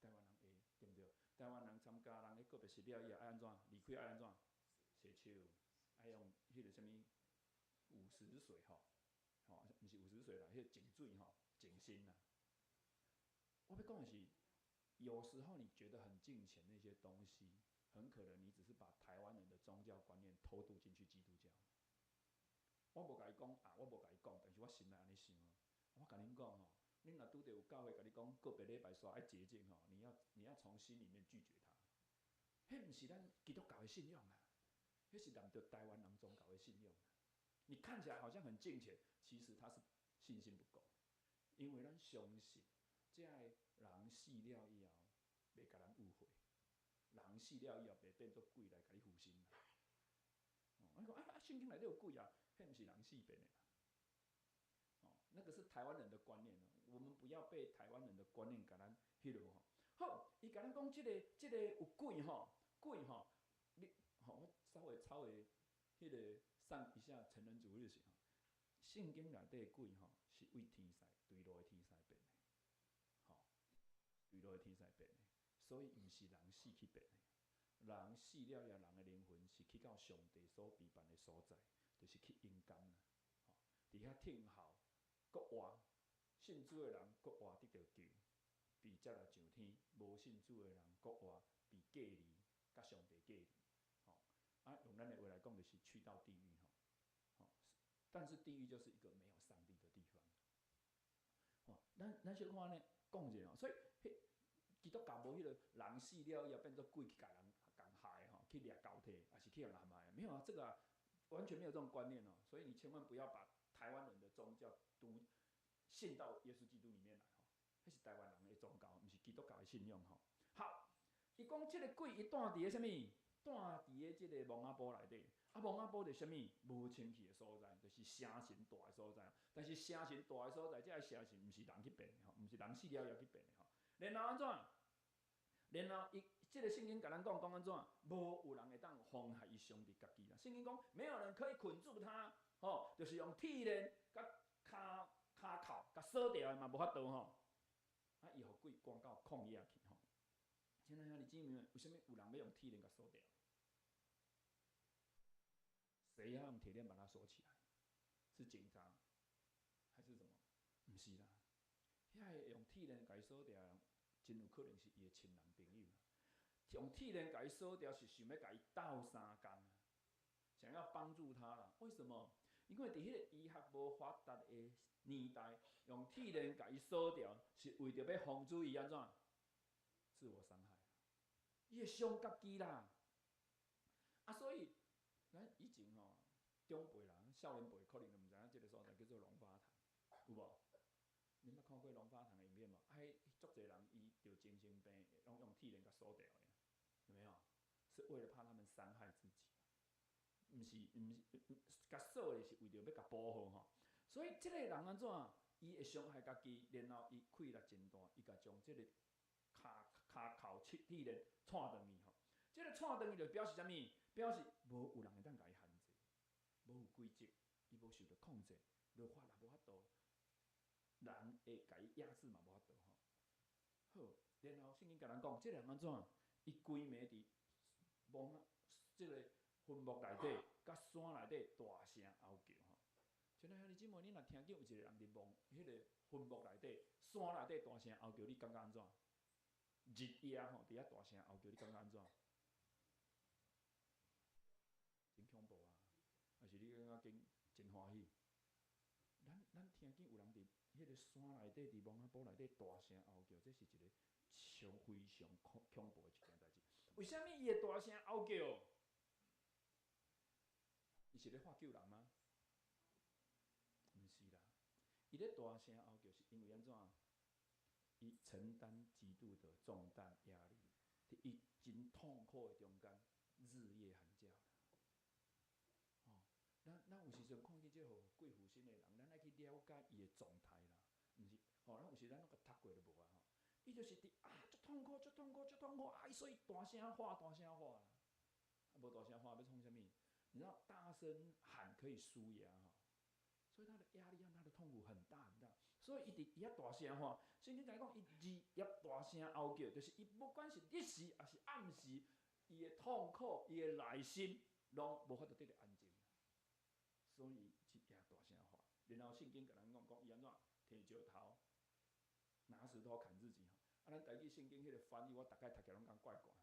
台灣人會，對毋對？台灣人參加人的告別式了以後愛按怎？離開愛按怎？洗手，愛用彼个啥物午時水吼，吼，毋是午時水啦，彼個淨水吼，淨身啦。我欲講的是，有時候你覺得很敬虔那些東西，很可能你只是把台灣人的宗教觀念偷渡進去基督教。我無共伊講啊，我無共伊講，但是我心內按呢想。我共恁講吼，恁若拄著有教會共你講個別禮拜煞愛潔淨吼，你要從心裡面拒絕他。彼毋是咱基督教的信仰啊，彼是攬著台灣人宗教的信仰。你看起來好像很敬虔，其實他是信心不夠，因為咱相信，這个人死了以後，袂共人誤會，人死了以後袂變做鬼來共你附身。哦，你講啊啊，聖經內底有鬼啊，彼毋是人死變的啦。哦，那個是台灣人的觀念哦，我們不要被台灣人的觀念共咱彼落吼。好，伊共咱講這個有鬼吼，鬼吼，你吼，我稍微彼個上一下成人主日學吼。聖經內底鬼吼，是為天使墜落的天使變的，吼，墜落的天使變的，所以毋是人死去變的。人死了以後，人的靈魂是去到上帝所備辦的所在，就是去陰間啦，吼，佇遐聽候，閣活，信主的人閣活得著救，被接來上天；無信主的人閣活，被隔離，佮上帝隔離，吼。啊，用咱的話來講，就是去到地獄，吼，吼。但是地獄就是一個沒有上帝的地方，吼。咱小可按呢講者吼，所以彼基督教無彼個人死了以後變做鬼去共人共害吼，去掠交替，抑是去予人害，沒有啊，這個啊，完全沒有這種觀念哦。所以你千萬不要把台灣人的宗教獨信到耶穌基督裡面來吼，彼是台灣人的宗教，毋是基督教的信仰吼。好，伊講這個鬼伊住佇个啥物？住佇个這個墓仔埔內底。啊，墓仔埔就是啥物？無清氣的所在，就是邪神蹛的所在。但是邪神蹛的所在，這个邪神毋是人去變的吼，毋是人死了以後去變的吼。然後按怎？然後伊這個聖經共咱講講按怎？無有人會當妨害伊傷佇家己啦。聖經講，沒有人可以捆住他，吼，就是用鐵鏈佮跤跤銬共鎖牢的嘛，無法度吼。啊，伊予鬼趕到曠野去吼。親愛兄弟姊妹們，為啥物有人欲用鐵鏈共鎖牢？誰要用鐵鏈把它鎖起來？是警察還是什麼？毋是啦，遐個用鐵鏈共伊鎖牢，真有可能是伊的親人朋友。用鐵鏈共伊鎖牢，是想欲共伊鬥相共，想要幫助他啦。為什麼？因為佇彼個醫學無發達的年代，用鐵鏈共伊鎖牢，是為著欲防止伊按怎自我傷害。伊會傷家己啦。啊，所以咱以前吼，長輩啦，少年輩可能就毋知影這個所在叫做龍發堂，有無？恁捌看過龍發堂的影片無？啊，彼足濟人伊著精神病，攏用鐵鏈共鎖牢的，有沒有？是為了怕他們傷害自己，毋是毋是，共鎖的是為著欲共保護吼。所以這個人按怎？伊會傷害家己，然後伊氣力真大，伊共將這個跤跤銬鐵鏈掣轉去吼。這個掣轉去就表示啥物？表示無有人會當共伊限制，無有規則，伊無受著控制，律法也無法度，人會共伊壓制嘛無法度吼。好，然後聖經共咱講，這個人按怎？伊規暝佇墓仔這個墳墓內底，佮山內底大聲哀叫吼。親愛兄弟姊妹，你若聽見有一個人佇墓彼個墳墓內底、山內底大聲哀叫，你感覺按怎？日夜吼佇遐大聲哀叫，你感覺按怎？真恐怖啊！抑是你感覺真真歡喜？咱聽見有人佇彼個山內底、佇墓仔埔內底大聲哀叫，這是一個超非常恐怖的一件代誌。為啥物伊會大聲哀叫？伊是咧喝救人嗎？毋是啦，伊咧大聲哀叫是因為按怎？伊承擔極度的重擔壓力，佇伊真痛苦的中間，日夜喊叫。哦，咱有時陣看見這個鬼附身的人，咱愛去了解伊的狀態啦，毋是，吼，咱有時咱攏共讀過就無啊吼。伊就是佇啊，足痛苦，足痛苦，足痛苦啊！所以大聲喊，大聲喊啦。啊，無大聲喊欲創啥物？你知道大聲喊可以舒壓吼，所以他的壓力和他的痛苦很大很大，所以伊佇遐大聲喊，聖經講伊日夜大聲哀叫，就是伊不管是日時抑是暗時，伊的痛苦，伊的內心，攏無法度得著安靜。所以日夜大聲喊，然後聖經共咱講講伊按怎提石頭，拿石頭砍自己吼。啊，咱台語聖經彼个翻譯，我逐擺讀起來攏感覺怪怪吼。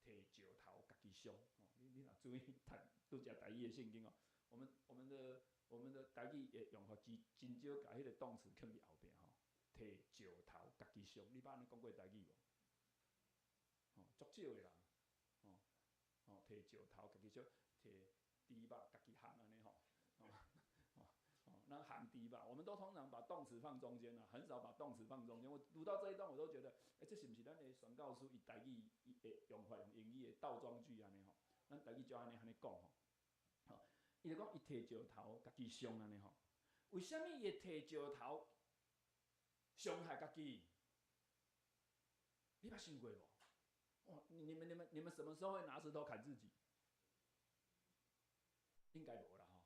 提石頭家己傷，吼，你若注意讀拄才台語的聖經哦，我們的台語的用法真真少共彼个動詞囥佇後壁吼。提石頭家己傷，你捌按呢講過台語無？吼，足少的啦，吼，吼，提石頭家己傷，提豬肉家己烘按呢吼，吼，吼，吼，咱烘豬肉，我們都通常把動詞放中間啦，很少把動詞放中間。我讀到這一段，我都覺得，欸，這是毋是咱的宣教師伊台語伊的用法用英語的倒裝句按呢吼？咱台語就按呢按呢講吼，吼，伊就講伊提石頭家己傷按呢吼？為啥物伊會提石頭傷害家己？你捌想過無？哦，你們什麼時候會拿石頭砍自己？應該無啦吼，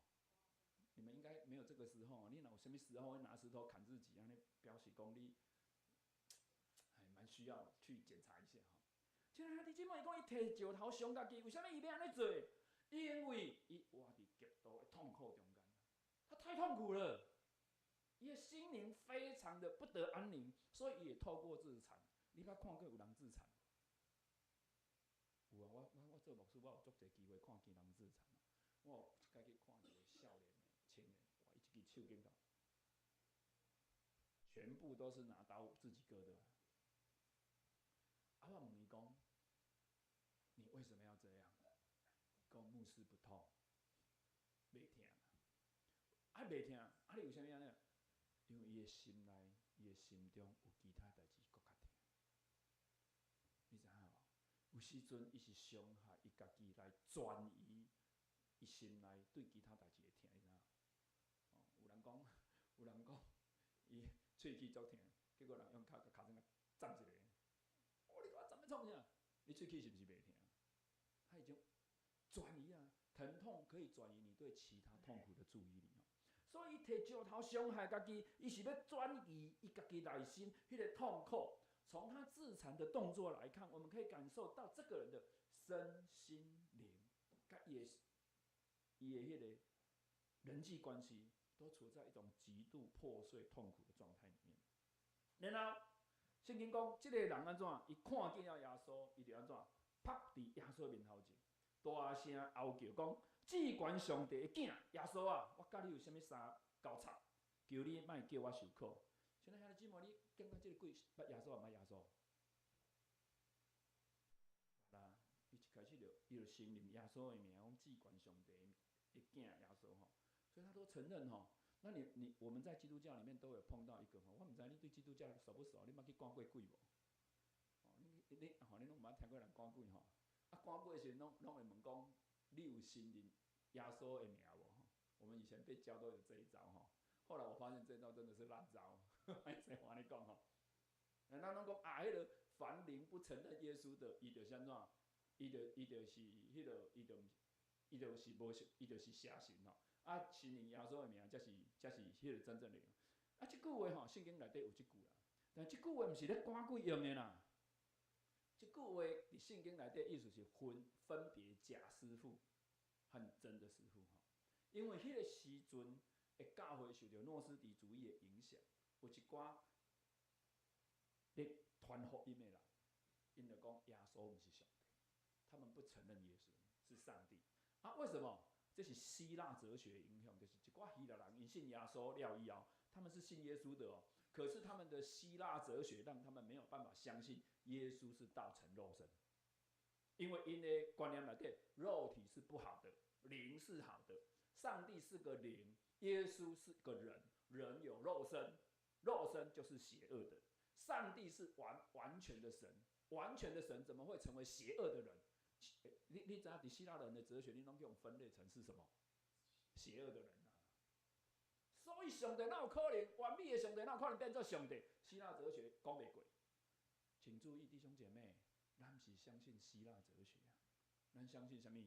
你們應該沒有這個時候。你若有啥物時候會拿石頭砍自己？按呢表示講你，還蠻需要去檢查一下吼。親愛兄弟姊妹，伊講伊提石頭傷家己，為啥物伊欲按呢做？因為伊活佇極度的痛苦中間，他太痛苦了，伊的心靈非常的不得安寧，所以伊會透過自殘。你捌看過有人自殘？有啊，我做牧師，我有足濟機會看見人自殘。我有一擺去看一个少年的青年，哇！伊一支手剪刀，全部都是拿刀自己割的。啊，我問伊講，你為什麼要這樣？講牧師不痛，袂疼。啊，袂疼，啊，你為啥物按呢？因為伊的心內，伊的心中有其他代誌閣較疼。你知影無？有時陣伊是傷害伊家己來轉移伊心內對其他代誌的疼，你知影？哦，有人講，伊喙齒足疼，結果人用跤跤踭仔顫一下。哦，你共我顫欲創啥？你喙齒是毋是袂疼？他已經轉移啊，疼痛可以轉移你對其他痛苦的注意力哦。所以伊提石頭傷害家己，伊是欲轉移伊家己內心彼个痛苦。從他自殘的動作來看，我們可以感受到這個人的身心靈，佮伊的彼个人際關係都處在一種極度破碎、痛苦的狀態裡面。然後聖經講，這個人按怎？伊看見了耶穌，伊就按怎？伏佇耶穌面頭前，大聲嗷叫講：至懸上帝的囝耶穌啊！我佮你有啥物相交叉？求你莫叫我受苦。親愛兄弟姊妹，你感覺這個鬼捌耶穌毋捌耶穌？啦，伊一開始就伊就承認耶穌的名，講至懸上帝的囝耶穌吼，所以他都承認吼。那你我們在基督教裡面都有碰到一個吼，我毋知你對基督教熟不熟？你捌去趕過鬼無？哦，你吼，你攏毋捌聽過人趕鬼吼？啊，趕鬼的時陣，攏會問講，你有承認耶穌的名無？我們以前被教都有這一招吼。後來我發現這招真的是爛招，歹勢我按呢講吼。咱攏講啊，彼個凡靈不承認耶穌的，伊就是按怎？伊就是彼個，伊就是無，伊就是邪神吼。啊，承認耶穌的名，才是彼個真正的。啊，這句話吼，聖經內底有這句啦。但這句話毋是咧趕鬼用的啦。這句話佇聖經內底意思是分別假師傅和真的師傅吼。因為彼個時陣的教會受著諾斯底主義的影響，有一寡咧傳福音的人，𪜶就講耶穌毋是上帝，他們不承認耶穌是上帝。啊，為什麼？這是希臘哲學影響，就是一寡希臘人𪜶信耶穌了以後，他們是信耶穌的哦。可是他們的希臘哲學讓他們沒有辦法相信耶穌是道成肉身，因為𪜶的觀念內底，肉體是不好的，靈是好的。上帝是個靈，耶穌是個人，人有肉身，肉身就是邪惡的。上帝是完全的神，完全的神怎麼會成為邪惡的人？你知影佇希臘人的哲學，你攏共分類成是什麼？邪惡的人啊！所以上帝哪有可能完美的上帝哪有可能變做上帝？希臘哲學講袂過。請注意，弟兄姐妹，咱毋是相信希臘哲學啊，咱相信啥物？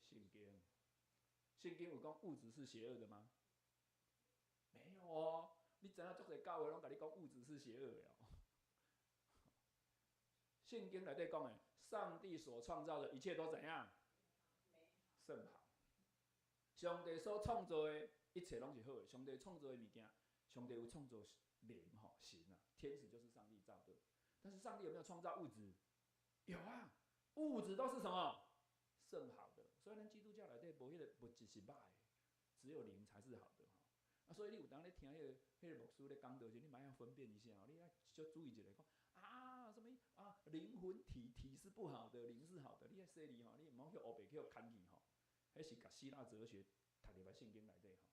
聖經。聖經有講物質是邪惡的嗎？沒有哦。你知影足濟教會攏共你講物質是邪惡的哦。聖經內底講的，上帝所創造的一切都怎樣？甚好。上帝所創造的一切攏是好的。上帝創造的物件，上帝有創造靈吼神啊，天使就是上帝造的。但是上帝有沒有創造物質？有啊，物質都是什麼？甚好的。所以咱基督教內底無彼個物質是歹的，只有靈才是好的吼。啊，所以你有當咧聽彼個牧師咧講道時，你嘛要分辨一下哦，你愛小注意一下，講啊，啥物啊，靈魂體是不好的，靈是好的，你愛細膩吼，你毋好去烏白去予牽去吼。彼是共希臘哲學讀入來聖經內底吼，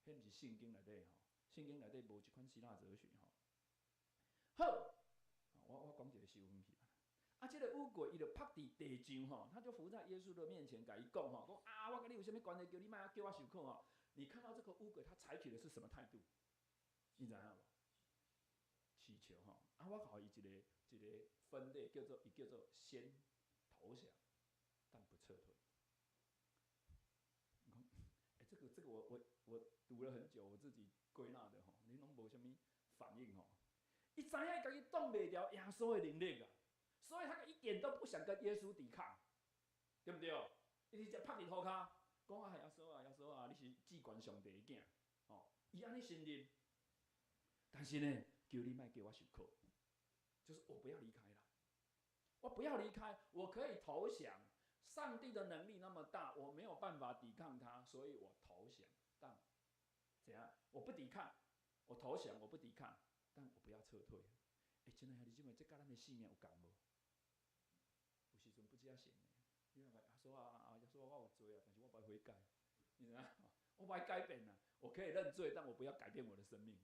彼毋是聖經內底吼，聖經內底無這款希臘哲學吼。好，我講一個收返去啊。啊，這个五鬼伊就趴佇地上吼，他就伏在耶穌的面前，共伊講吼，講啊，我佮你有啥物關係？叫你莫叫我受苦吼。你看到這個五鬼，他採取的是什麼態度？你知影無？祈求吼。啊，我予伊一個分類，叫做伊叫做先投降，但不撤退。你講，欸，這個我讀了很久，我自己歸納的吼，你攏無啥物反應吼。伊知影家己擋袂牢耶穌的能力啊，所以他一點都不想跟耶穌抵抗，對毋對？伊直接趴佇塗跤，講啊，耶穌啊，耶穌啊，你是至懸上帝的囝，吼，伊按呢承認。但是呢，求你莫叫我受苦，就是我不要離開啦，我不要離開，我可以投降。上帝的能力那麼大，我沒有辦法抵抗他，所以我投降。但怎樣？我不抵抗，我投降，我不抵抗，但我不要撤退。欸，親愛的兄弟姊妹，這佮咱的生命有仝無？有時陣不止遐神的，你若講耶穌啊啊，耶穌我有罪啊，但是我無愛悔改，你知影？我無愛改變啊，我可以認罪，但我不要改變我的生命。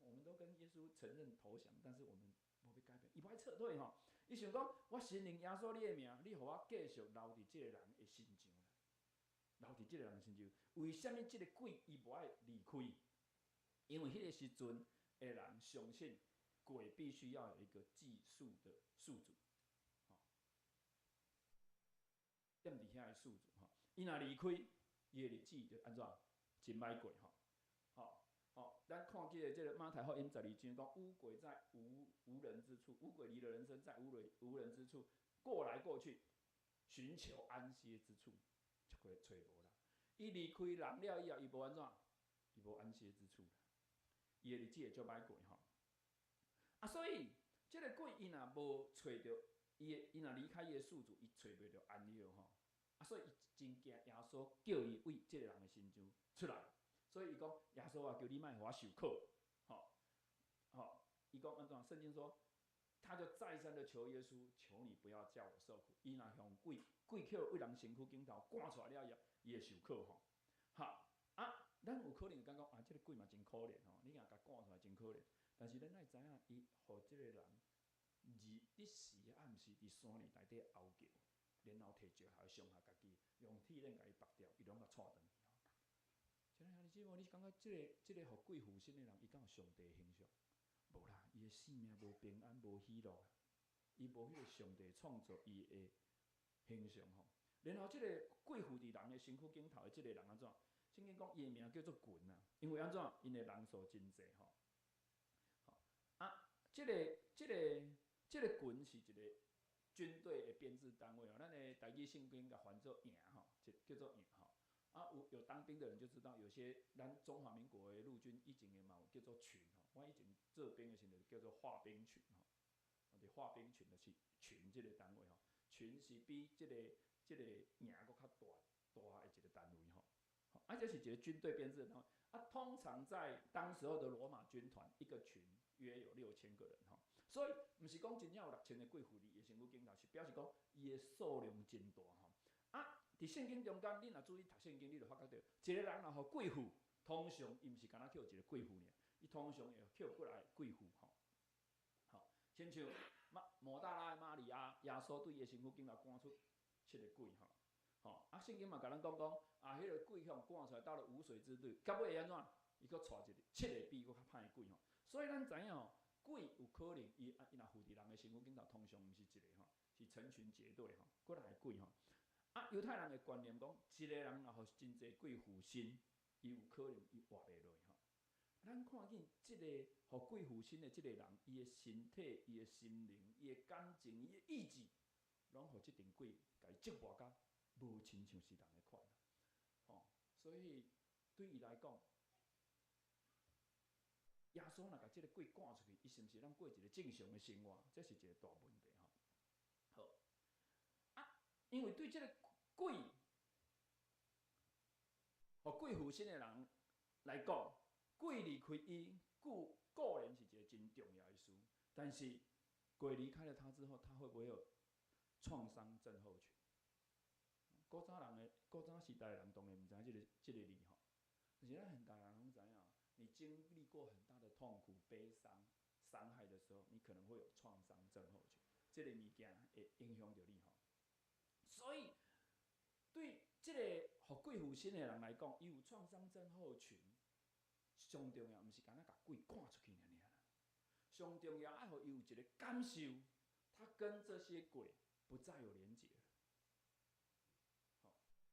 我們都跟耶穌承認投降，但是我們無欲改變，伊無愛撤退吼。伊想講，我承認耶穌你的名，你予我繼續留佇這個人的身上啦，留佇這個人身上。為啥物這個鬼伊無愛離開？因為彼個時陣的人相信鬼必須要有一個寄宿的宿主，吼，踮佇遐的宿主吼。伊若離開，伊的日子就按怎？真歹過吼。吼吼，咱看見這個馬太福音12章講，污鬼在無人之處，污鬼離了人身，在無人之處過來過去，尋求安歇之處，卻找無啦。伊離開人了以後，伊無按怎？伊無安歇之處啦。伊的日子會足歹過吼。啊，所以這個鬼伊若無揣著伊的，伊若離開伊的宿主，伊揣袂著安歇吼。啊，所以伊真驚耶穌叫伊為這個人的身上出來。所以伊講耶穌啊，求你莫予我受苦，吼吼。伊講按怎？聖經說，他就再三的求耶穌，求你不要叫我受苦。伊若予鬼去予人身軀頂頭趕出來了以後，伊會受苦吼。好啊，咱有可能感覺啊，這個鬼嘛真可憐吼，你若共趕出來真可憐。但是咱愛知影，伊予這個人日時暗時佇山裡內底嗷叫，然後提石頭傷害家己，用鐵鏈共伊縛掉，伊攏共帶轉去吼。親愛兄弟姊妹，你感覺這個予鬼附身的人，伊敢有上帝的形象？無啦，伊的生命無平安、無喜樂啊！伊無彼個上帝創造伊的形象吼。然後這個鬼附佇人的身軀頂頭的這個人按怎？聖經講伊的名叫做群啊，因為按怎？𪜶的人數真濟吼。吼啊，這個群是一個軍隊的編制單位哦。咱的台語聖經共翻做營吼，就叫做營吼。啊，有當兵的人就知道，有些咱中華民國的陸軍以前的嘛有叫做群吼。我以前做兵的時陣叫做化兵群吼。佇化兵群就是群這個單位吼，群是比這個營閣較大的一個單位吼。啊，這是一個軍隊編制的單位。啊，通常在當時候的羅馬軍團，一個群約有6000個人吼。所以毋是講真正有6000個鬼附佇伊的身軀頂頭，是表示講伊的數量真大吼。啊，佇聖經中間，你若注意讀聖經，你就發覺著，一個人若予鬼附，通常伊毋是干焦予一個鬼附爾，伊通常會予幾若個鬼附吼。吼，親像抹大拉的瑪利亞，耶穌對伊的身軀頂頭趕出七个鬼吼。吼，啊，聖經嘛共咱講講，啊，彼個鬼予趕出來，到了無水之地，到尾會按怎？伊閣帶一个七个比伊閣較歹的鬼吼。所以咱知影吼，鬼有可能伊若附佇人的身軀頂頭，通常毋是一个吼，是成群結隊吼，幾若个鬼吼。啊，猶太人的觀念講，一個人若予真濟鬼附身，伊有可能伊活袂落吼。咱看見這個予鬼附身的這個人，伊的身體、伊的心靈、伊的感情、伊的意志，攏予這陣鬼共伊折磨甲無親像是人的款吼。所以對伊來講，耶穌若共這个鬼趕出去，伊是毋是通過一个正常的生活？這是一个大問題吼。好，啊，因為對這个鬼，予鬼附身的人來講，鬼離開伊，固固然是一个真重要的事，但是鬼離開了他之後，他會不會有創傷症候群？古早人的古早時代的人當然毋知影這个字吼，但是咱現代人攏知影，你經歷過很大的痛苦、悲傷、傷害的時候，你可能會有創傷症候群，這个物件會影響著你吼。所以對這个予鬼附身的人來講，伊有創傷症候群，上重要毋是干焦共鬼趕出去爾爾啦，上重要愛予伊有一个感受，他跟這些鬼不再有連結了。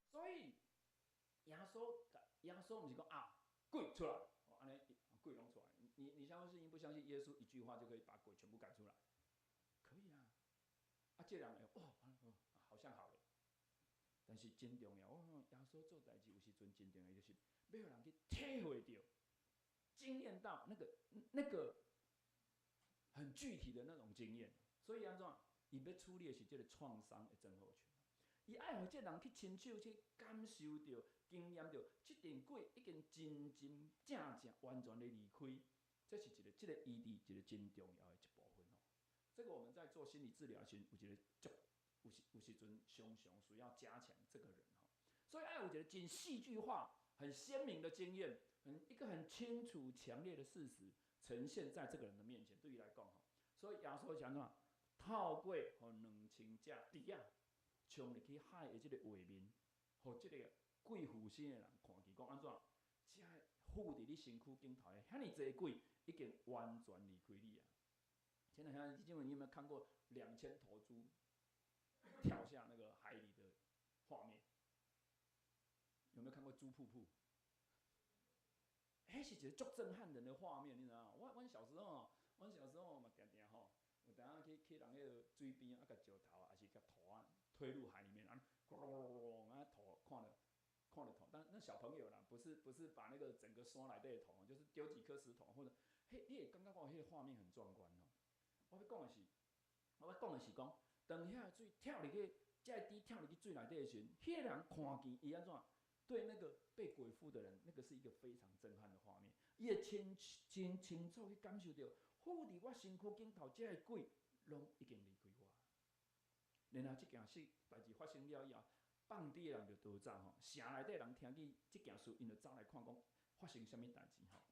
好，所以耶穌毋是講啊，鬼出來，按呢鬼攏出來。你相信不相信耶穌一句話就可以把鬼全部趕出來？可以啊。啊，這人會哦，好像好了。但是真重要，我講耶穌做代誌有時陣真重要，就是欲予人去體會著、經驗到那個很具體的那種經驗。所以按怎，伊欲處理的是這个創傷的症候群。伊愛予這人去親手去感受著、經驗著，這陣鬼已經真真正正完全的離開，這是一个這个醫治一個真重要的一部分哦。這個我們在做心理治療時，有一個足有時陣常常需要加強這個人吼，所以愛有一個真戲劇化、很鮮明的經驗，一個很清楚、強烈的事實呈現在這個人的面前。對伊來講吼，所以耶穌講怎，透過予2000隻豬仔衝入去海的這个畫面，予這个鬼附身的人看見，講按怎，這附佇你身軀頂頭的遐爾濟鬼已經完全離開你啊！前兩天，因為你有沒有看過2000頭豬跳下那個海裡的畫面？有沒有看過豬瀑布？彼是一個足震撼人的畫面，你知影？阮小時候嘛，定定吼，有當去人彼个水邊啊，共石頭啊，抑是共土啊推入海裡面，啊，咕嚕嚕嚕啊，土看著土，但那小朋友啦，不是把那個整個山內底的土，就是丟幾顆石頭，或者，彼，你會感覺講彼個畫面很壯觀哦。我欲講的是講，當遐个水跳入去，這个豬跳入去水內底的時陣，彼個人看見伊按怎？對那個被鬼附的人，那個是一個非常震撼的畫面。伊會清真清楚去感受著，附佇我身軀頂頭，這个鬼攏已經離開我。然後這件事代誌發生了以後，放豬的人就逃走吼，城內底人聽見這件事，𪜶就走來看講發生啥物代誌吼。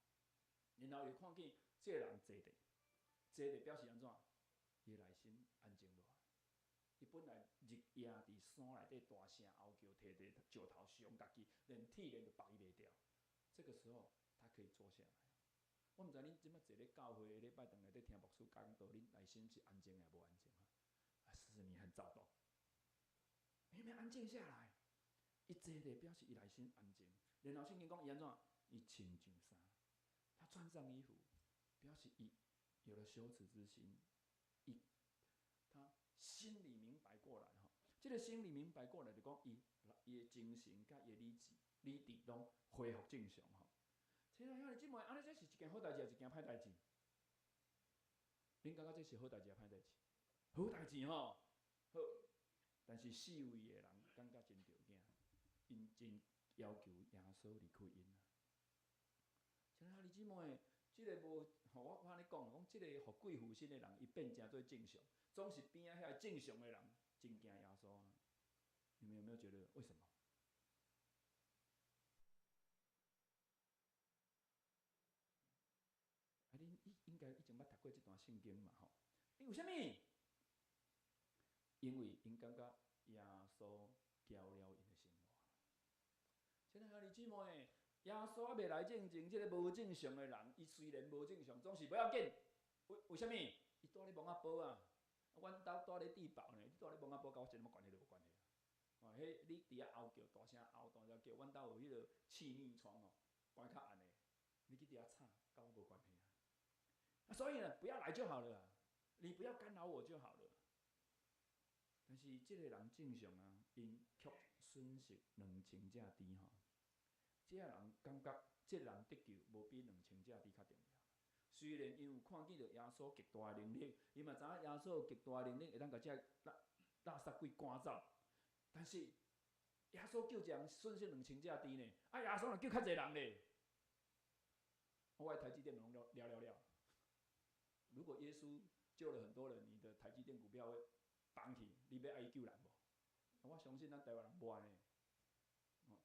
然後又看見這個人坐佇，坐佇表示按怎？伊內心安靜落來。伊本來日夜佇山內底大聲嗷叫，提提石頭傷家己，連鐵鏈都縛伊袂牢。這個時候，他可以坐下來。我毋知恁這擺坐咧教會，禮拜轉來咧聽牧師講道，恁內心是安靜抑無安靜啊？啊，是你很躁動。你有沒有安靜下來？伊坐佇表示伊內心安靜。然後聖經講伊按怎？伊穿上衫，他穿上衣服，表示伊有了羞恥之心。他心裡明白過來吼，這個心裡明白過來就講伊的精神佮伊的理智攏恢復正常吼。親愛兄弟姊妹，按呢這是一件好代誌，抑是一件歹代誌？恁感覺這是好代誌抑歹代誌？好代誌吼，好。但是四圍的人感覺真著驚，𪜶真要求耶穌離開𪜶啊。親愛兄弟姊妹，這个無吼，我按呢講，講這个予鬼附身的人，伊變成做正常，總是邊仔遐正常的人真驚耶穌啊。你們有沒有覺得為什麼？啊，恁應該以前捌讀過這段聖經嘛吼？因為啥物？因為𪜶感覺耶穌攪了𪜶的生活。親愛兄弟姊妹，耶穌猶未來進前，這个無正常的人，伊雖然無正常，總是無要緊。為啥物？伊蹛咧墓仔埔啊，阮兜蹛咧智寶呢，你蹛咧墓仔埔，佮我一點仔關係都無關係啊！哦，彼你佇遐嗷叫，大聲嗷，大聲叫，阮兜有彼个氣密窗哦，關較暗的，你去佇遐吵，佮我無關係啊！啊，所以呢，不要來就好了，你不要干擾我就好了。但是這个人正常啊，𪜶卻損失2000隻豬吼。這个人感覺，這个人得救無比2000隻豬較重要。雖然𪜶有看見著耶穌極大的能力，伊嘛知影耶穌有極大的能力會當共這垃垃圾鬼趕走，但是耶穌救一個人損失2000隻豬呢，啊耶穌若救較濟人咧，我的台積電攏了了了了。如果耶穌救了很多人，你的台積電股票會崩去，你欲愛伊救人無？我相信咱台灣人無按呢。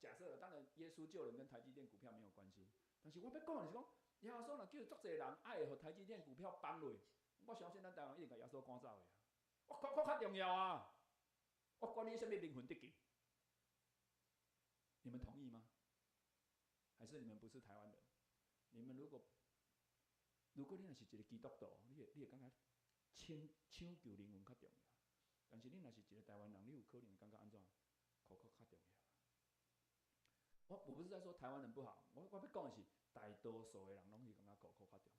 假設了，當然耶穌救人跟台積電股票沒有關係，但是我欲講的是講，耶穌若救足濟人，愛會予台積電股票崩落，我相信咱台灣一定共耶穌趕走的啊！我較較重要啊！我管你啥物靈魂得救，你們同意嗎？還是你們不是台灣人？你們如果你若是一個基督徒，你會感覺搶搶救靈魂較重要。但是你若是一個台灣人，你有可能會感覺按怎？箍箍較重要。我不是在說台灣人不好，我欲講的是大多數的人攏是感覺箍箍較重要。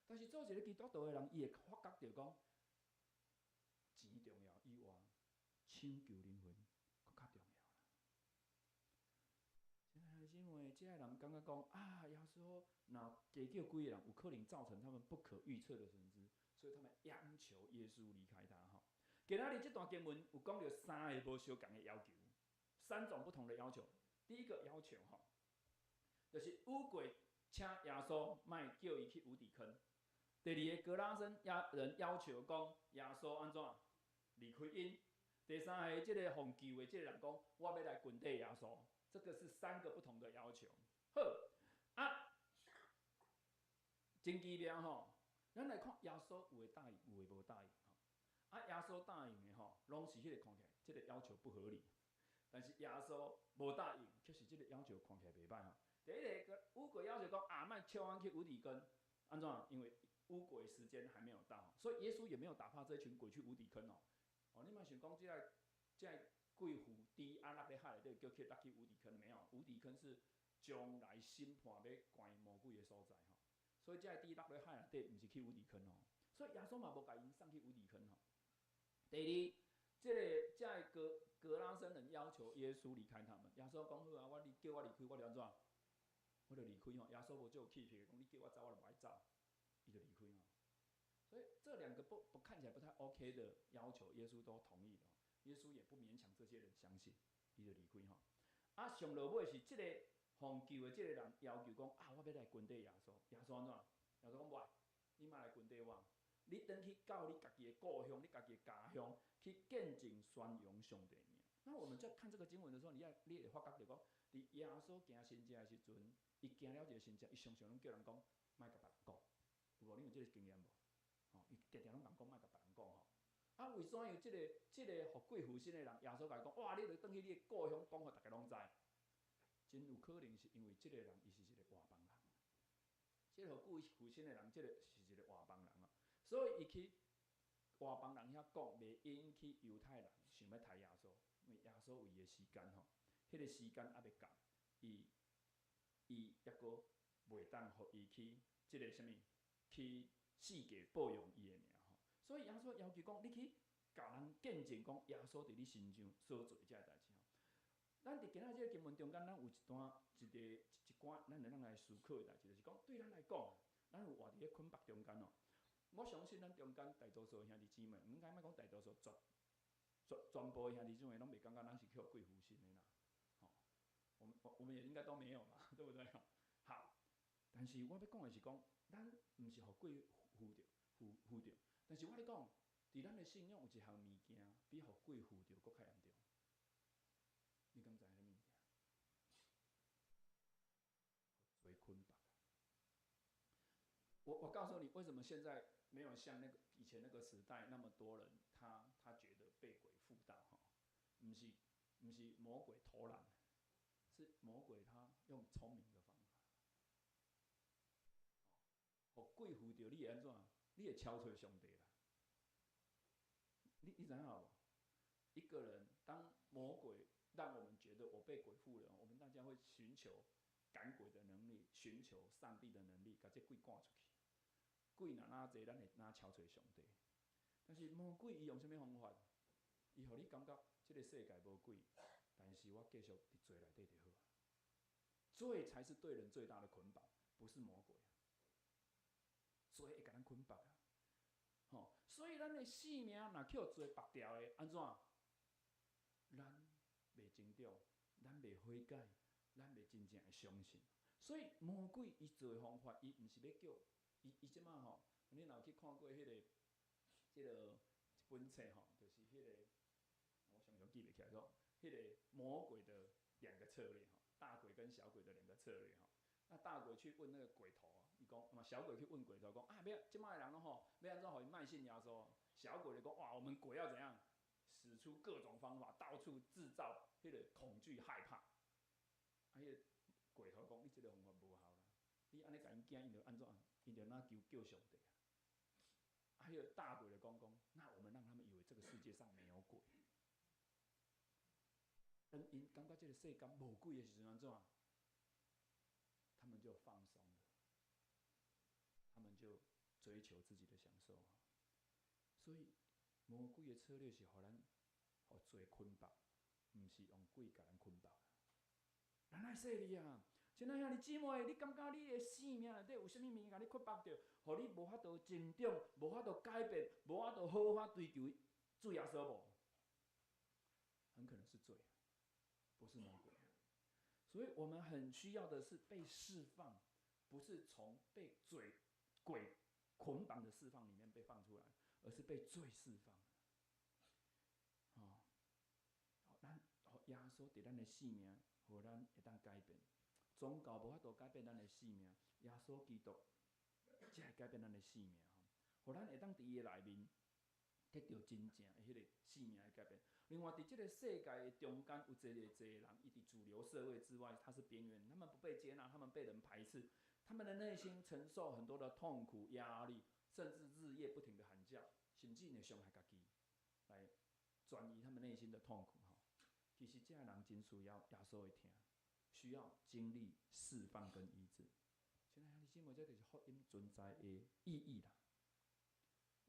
但是做一個基督徒的人，伊會發覺著講，錢重要以外，搶救靈魂閣較重要啦。親愛的姊妹，這个人感覺講啊，耶穌若加救幾個人，有可能造成他們不可預測的損失，所以他們央求耶穌離開他。吼，今仔日這段經文有講著三个無相仝的要求，三種不同的要求。第一個要求吼，就是五鬼請耶穌莫叫伊去無底坑。第二個格拉森人要求講耶穌按怎離開𪜶。第三個這個予救的這個人講，我欲來跟綴耶穌。這個是三個不同的要求。好，啊，真奇妙吼！咱來看耶穌有的答應，有的無答應吼。啊，耶穌答應的吼，攏是彼個看起來，這個要求不合理。但是耶穌無答應，卻是這個要求看起來袂䆀吼。第一个五鬼要求講啊，莫笑阮去無底坑，按怎？因為五鬼時間還沒有到，所以耶穌也沒有打發這群鬼去無底坑哦。哦，你莫想講這个這个鬼附豬啊，落咧海內底叫去落去無底坑，沒有，無底坑是將來審判欲關魔鬼的所在吼。所以這个豬落咧海內底，毋是去無底坑哦。所以耶穌嘛無共𪜶送去無底坑吼。第二，這个這个格拉森人要求耶穌離開他們，耶穌講好啊，我你叫我離開，我就按怎？我就離開吼。耶穌無這有氣魄，講你叫我走，我就無愛走，伊就離開吼。所以這兩個不看起來不太 OK 的要求，耶穌都同意了。耶穌也不勉強這些人相信，伊就離開吼。啊，上落尾是這个予救的這個人要求講啊，我欲來跟綴耶穌。耶穌按怎？耶穌講無愛，你莫來跟綴我，你轉去到你家己的故鄉，你家己的家鄉去見證宣揚上帝名。那我們在看這個經文的時候，你會發覺著講，佇耶穌行神跡的時陣，伊行了一个神跡，伊常常攏叫人講，莫共別人講，有無？你有這个經驗無？吼，伊定定攏共講，莫共別人講吼。啊，為怎樣？這个予鬼附身的人，耶穌共伊講，哇！你著轉去你的故鄉講，予逐家攏知。真有可能是因為這个人，伊是一个外邦人。這个予鬼附身的人，這个是一個外邦人哦，所以伊去外邦人遐講，袂引起猶太人想欲刣耶穌，因為耶穌為伊的時間吼，彼个時間猶未到，伊猶閣袂當予伊去這个啥物，去世界報揚伊的名吼。所以耶穌要求講，你去共人見證講耶穌佇你身上所做的這个代誌吼。咱佇今仔這个經文中間，咱有一段一个一寡，咱會當來思考的代誌，就是講對咱來講，咱有活佇咧捆綁中間哦。我相信咱中間大多數的兄弟姊妹，毋應該莫講大多數，全全全部的兄弟姊妹攏袂感覺咱是予鬼附身的啦。吼，我們也應該都沒有嘛，對不對？好，但是我欲講的是講，咱毋是予鬼附著，附附著。但是我咧講，佇咱的信仰有一項物件，比予鬼附著閣較嚴重。你敢知啥物物件？罪捆綁。我告訴你，為什麼現在沒有像那個以前那個時代那麼多人，他覺得被鬼附到吼，毋是魔鬼偷懶，是魔鬼他用聰明的方法。予鬼附著，你會按怎？你會超脫上帝啦。你知影無？一個人當魔鬼讓我們覺得我被鬼附了，我們大家會尋求趕鬼的能力，尋求上帝的能力，共這鬼趕出去。鬼若哪濟，咱會哪超脫上帝。但是魔鬼伊用啥物方法？伊予你感覺這个世界無鬼，但是我繼續佇罪內底就好。罪才是對人最大的捆綁，不是魔鬼。罪會共咱捆縛啊！吼，所以咱的性命若予罪縛牢的，按怎？咱袂成長，咱袂悔改，咱袂真正會相信。所以魔鬼伊做的方法，伊毋是欲叫伊伊這擺吼，你若有去看過彼个，這个一本冊吼，就是彼个，我常常記袂起來說，彼个魔鬼的兩個策略吼，大鬼跟小鬼的兩個策略吼。那大鬼去問那個鬼頭，伊講，嘛小鬼去問鬼頭講啊，欲這擺的人攏吼，欲按怎予伊莫信耶穌？小鬼就講哇，我們鬼要怎樣？使出各種方法，到處製造彼个恐懼害怕。啊，彼个鬼頭講，你這個方法無效啦，你按呢共𪜶驚，𪜶就按怎？𪜶就哪求叫上帝啊？啊，彼个大鬼就講講，那我們讓他們以為這個世界上沒有鬼。當𪜶感覺這個世間無鬼的時陣，按怎？他們就放鬆了，他們就追求自己的享受。所以魔鬼的策略是予咱予罪捆綁，毋是用鬼共咱捆綁。咱愛細膩啊！親愛兄弟姊妹，你感覺你的生命內底有啥物物件共你捆綁著，予你無法度成長，無法度改變，無法度好好追求主耶穌無？很可能是罪，不是魔鬼。所以我們很需要的是被釋放，不是從被罪鬼捆綁的釋放裡面被放出來，而是被罪釋放。哦，咱予耶穌佇咱的生命，予咱會當改變。宗教無法度改變咱的生命，耶穌基督才會改變咱的生命。吼，予咱會當佇伊的內面得著真正的彼个生命的改變。另外，佇這个世界的中間有濟濟濟人，伊佇主流社會之外，他是邊緣，他們不被接納，他們被人排斥，他們的內心承受很多的痛苦、壓力，甚至日夜不停的喊叫，甚至會傷害家己，來轉移他們內心的痛苦。吼，其實這人真需要耶穌的疼，需要經歷釋放跟醫治。親愛兄弟姊妹，這就是福音存在的意義啦。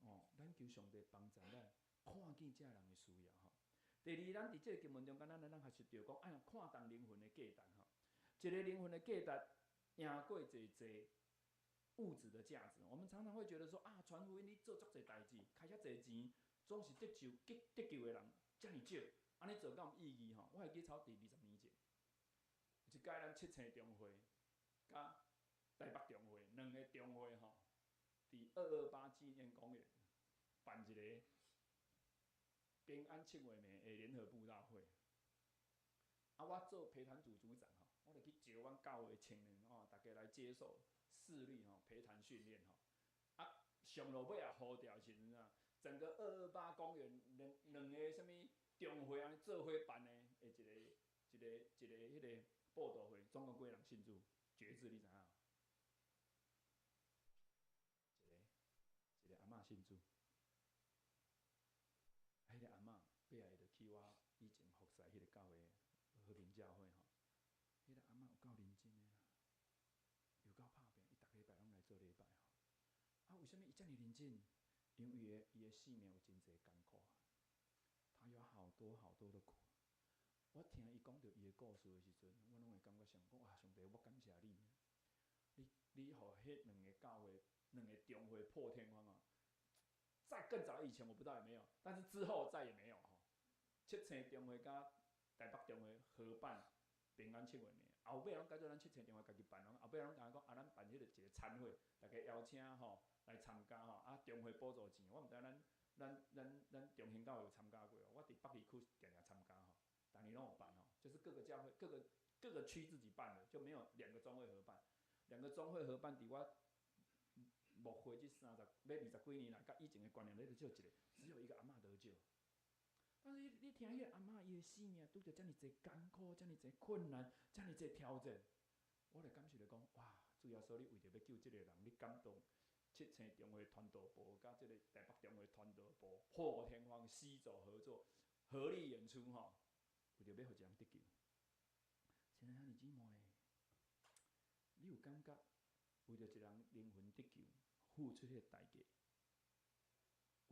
哦，咱求上帝幫助咱，看見這人的需要吼。第二，咱佇這个經文中間，咱會當學習著講，哎呀，看重靈魂的價值吼。一个靈魂的價值贏過濟濟物質的價值。我們常常會覺得說，啊，傳福音你做足濟代誌，開遐濟錢，總是得救得得救的人遮爾少，按呢做敢有意義吼？我會記差不多20年前，有一擺咱七星中會佮台北中會兩个中會吼，佇228紀念公園辦一個平安七月暝的聯合布道會。啊，我做陪團組組長吼，我就去招阮教會青年吼，逐家來接受四律吼陪團訓練吼。啊，上落尾也呼掉的時陣啊，整個228公園兩兩个啥物中會按呢做伙辦的，的一个一個一個彼个布道會，總共幾个人信主決志，你知影？一個一個阿嬤信主，彼個阿嬤尾仔伊就去我以前服侍彼個教會和平教會吼，彼個阿嬤有夠認真的啦，有夠拍拚，伊逐禮拜攏來做禮拜吼。啊，為啥物伊遮爾認真？因為伊的生命有真濟艱苦，他有好多好多的苦。我聽伊講著伊的故事的時陣，我攏會感覺想講哇，上帝，我感謝你，你你予彼兩个教會、兩个中會破天荒啊！在更早以前我不知道有沒有，但是之後再也沒有吼。七星中會佮台北中會合辦平安七月暝，後尾攏改做咱七星中會家己辦，後尾攏共講啊，咱辦彼個一個餐會，逐家邀請吼來參加吼，啊中會補助錢，我毋知咱咱咱咱中興教會有參加過，我佇北二區定定參加吼，逐年攏有辦吼，就是各個教會各個各個區自己辦的，就沒有兩個中會合辦。兩個中會合辦，佇我牧會這三十欲二十幾年來，佮以前的觀念咧，就只有一個，只有一個阿嬤得救。但是你聽彼個阿嬤伊的生命拄著遮爾濟艱苦，遮爾濟困難，遮爾濟挑戰，我就感受著講，哇！主耶穌，你為著欲救這個人，你感動七星中會傳道部佮這個台北中會傳道部破天荒攜手合作，合力演出吼，為著欲予一人得救。親愛兄弟姊妹，你有感覺為著一個人靈魂得救，付出彼個代價有價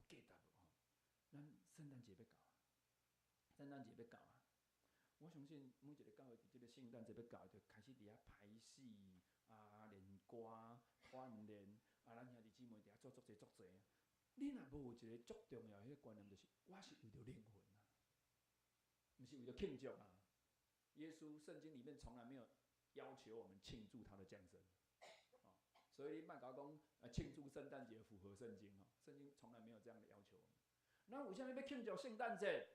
值無吼？咱聖誕節欲到啊，聖誕節欲到啊！我相信每一个教會佇這個聖誕節欲到，就開始佇遐排戲啊、練歌、鍛鍊啊，咱兄弟姊妹伫遐做足濟足濟啊。你若無有一個足重要彼個觀念，就是我是為著靈魂啊，毋是為著慶祝啊。耶穌聖經裡面從來沒有要求我們慶祝他的降生，哦，所以你莫共我講啊慶祝聖誕節符合聖經哦，聖經從來沒有這樣的要求我們。咱為啥物欲慶祝聖誕節？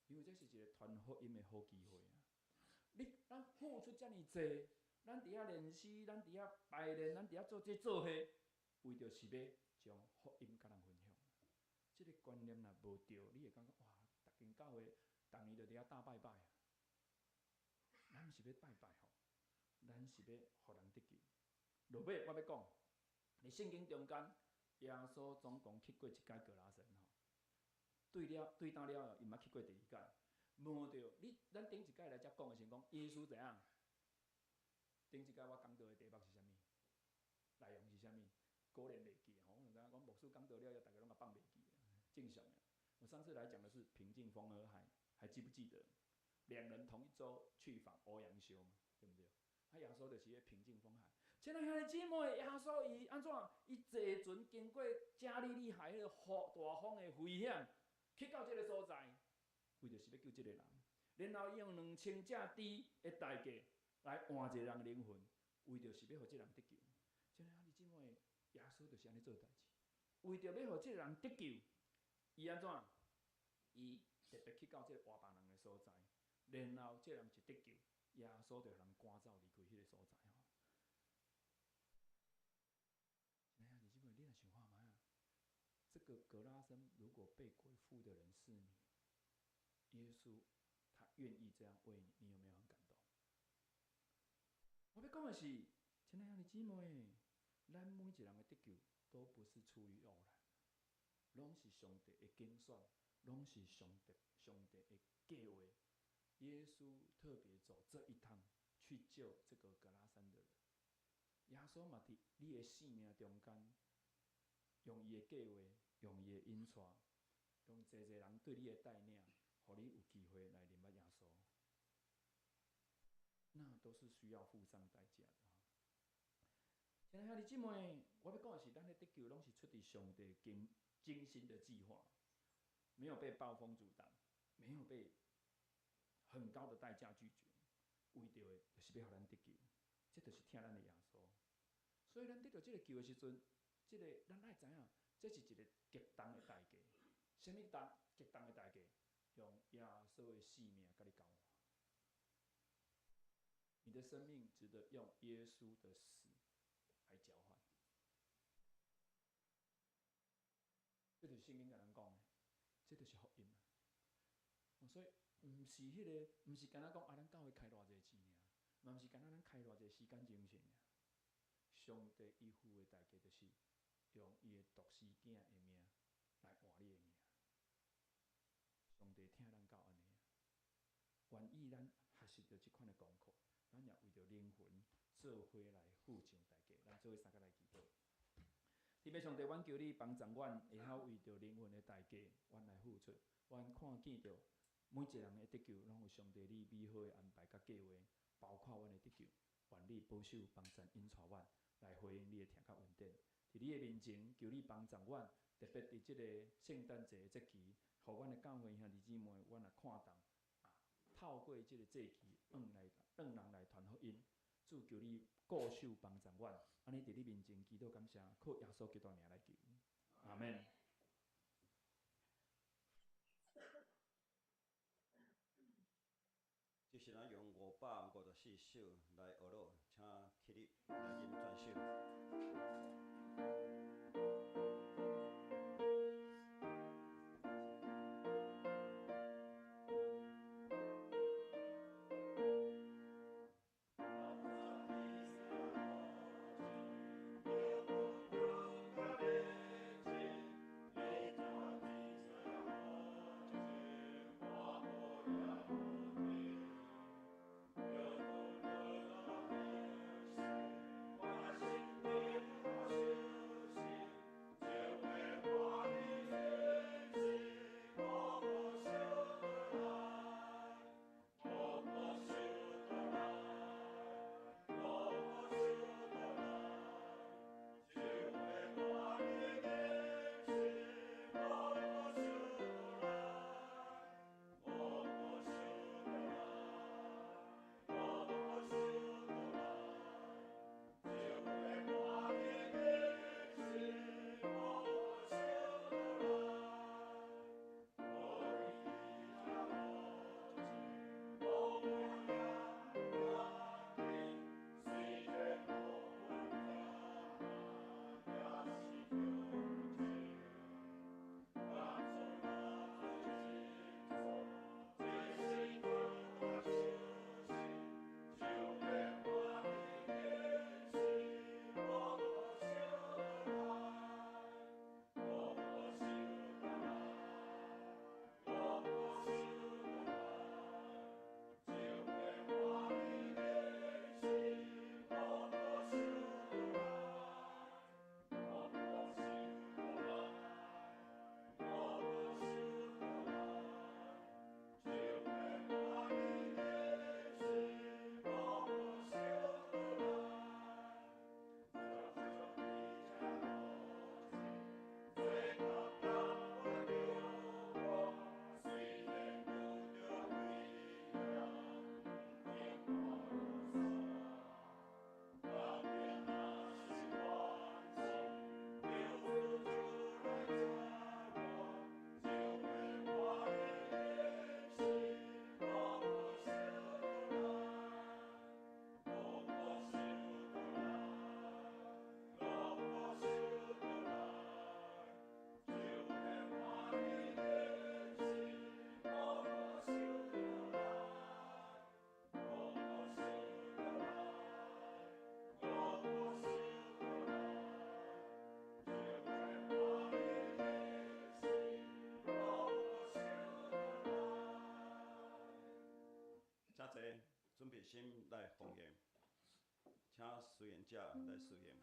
因為這是一個傳福音的好機會啊！你咱付出遮爾濟，咱佇遐練詩，咱佇遐排練，咱佇遐做這做彼，為著是欲將福音佮人分享。這个觀念若無對，你會感覺哇，逐間教會逐年就佇遐大拜拜啊！咱毋是欲拜拜吼，咱是欲予人得救。落尾我欲講，佇聖經中間，耶穌總共去過一擺格拉森吼。對了，對當了後，伊毋捌去過第二擺。無著，你咱頂一擺來遮講的時陣，講耶穌怎樣？頂一擺我講道的題目是啥物？內容是啥物？果然袂記吼，我知影講牧師講道了後，逐家攏共放袂記，正常的。我上次來講的是平靜風和海，還記不記得？兩人同一舟去訪歐陽修嘛，對毋對？啊，耶穌就是彼平靜風海。親愛兄弟姊妹，耶穌伊按怎？伊坐船經過加利利海彼个風大風的危險，去到這个所在，為著是欲救這个人。然後伊用2000隻豬的代價來換一個人靈魂，為著是欲予這个人得救。親愛兄弟姊妹，耶穌就是按呢做代誌，為著欲予這个人得救，伊按怎？伊特別去到這个外邦人的所在，然後這个人一得救，耶穌就予人趕走離開彼个所在吼。親愛兄弟姊妹，你若想看覓啊？這個格拉森如果被鬼附的人是你，耶穌他願意這樣為你，你有沒有很感動？我欲講的是，親愛兄弟姊妹，咱每一人的得救都不是出於偶然，攏是上帝的揀選，攏是上帝的計劃。耶穌特別走這一趟去救這個格拉森的人。耶穌嘛佇你的生命中間，用伊的計劃，用伊的引帶，用濟濟人對你的帶領，予你有機會來認捌耶穌。那都是需要付上代價的。親愛兄弟姊妹，我欲講的是，咱的得救攏是出佇上帝精心的計劃，沒有被暴風阻擋，沒有被很高的代價拒絕，為著的就是欲予咱得救，這就是疼咱的耶穌。所以咱得著這个救的時陣，這个咱愛知影，這是一个極重的代價。啥物重？極重的代價，用耶穌的性命共你交換。你的生命值得用耶穌的死來交換。這就是聖經共咱講的，這就是福音啊！所以毋是彼个，毋是干焦講啊，咱教會開偌濟錢爾，嘛毋是干焦咱開偌濟時間精神爾。上帝伊付的代價，就是用伊的獨生囝的命來換你的命。上帝疼咱到按呢，願意咱學習著這款的功課，咱也為著靈魂做伙來付上代價。咱做伙相共來祈禱。天父上帝，阮求你幫助阮，會曉為著靈魂的代價，阮來付出。阮看見著每一個人的得救，攏有上帝你美好的安排佮計劃，包括阮的得救。願你保守幫助引帶阮來回應你的疼佮恩典。佇你的面前，求你幫助阮，特別佇這个聖誕節的節期，予阮的教會兄弟姊妹，阮也看重啊，透過這个節期，讓人來傳福音。主求你顧守幫助阮，按呢佇你面前祈禱感謝，靠耶穌基督名來求，阿們。就是咱用554首來學咯，請起立來吟轉首。準備心來奉獻，請隨緣者來隨緣。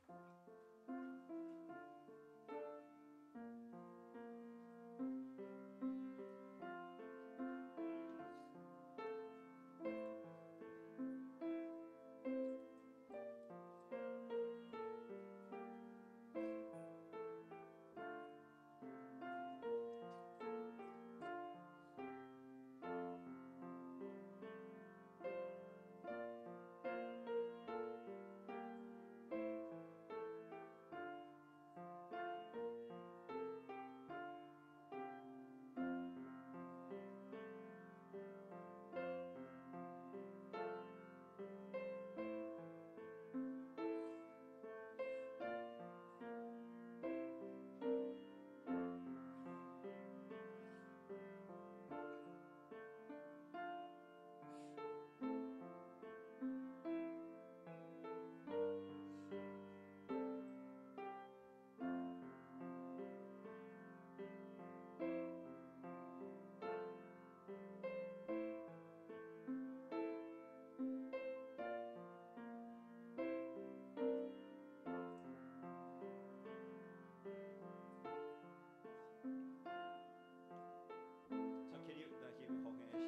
請起立來獻奉獻的詩。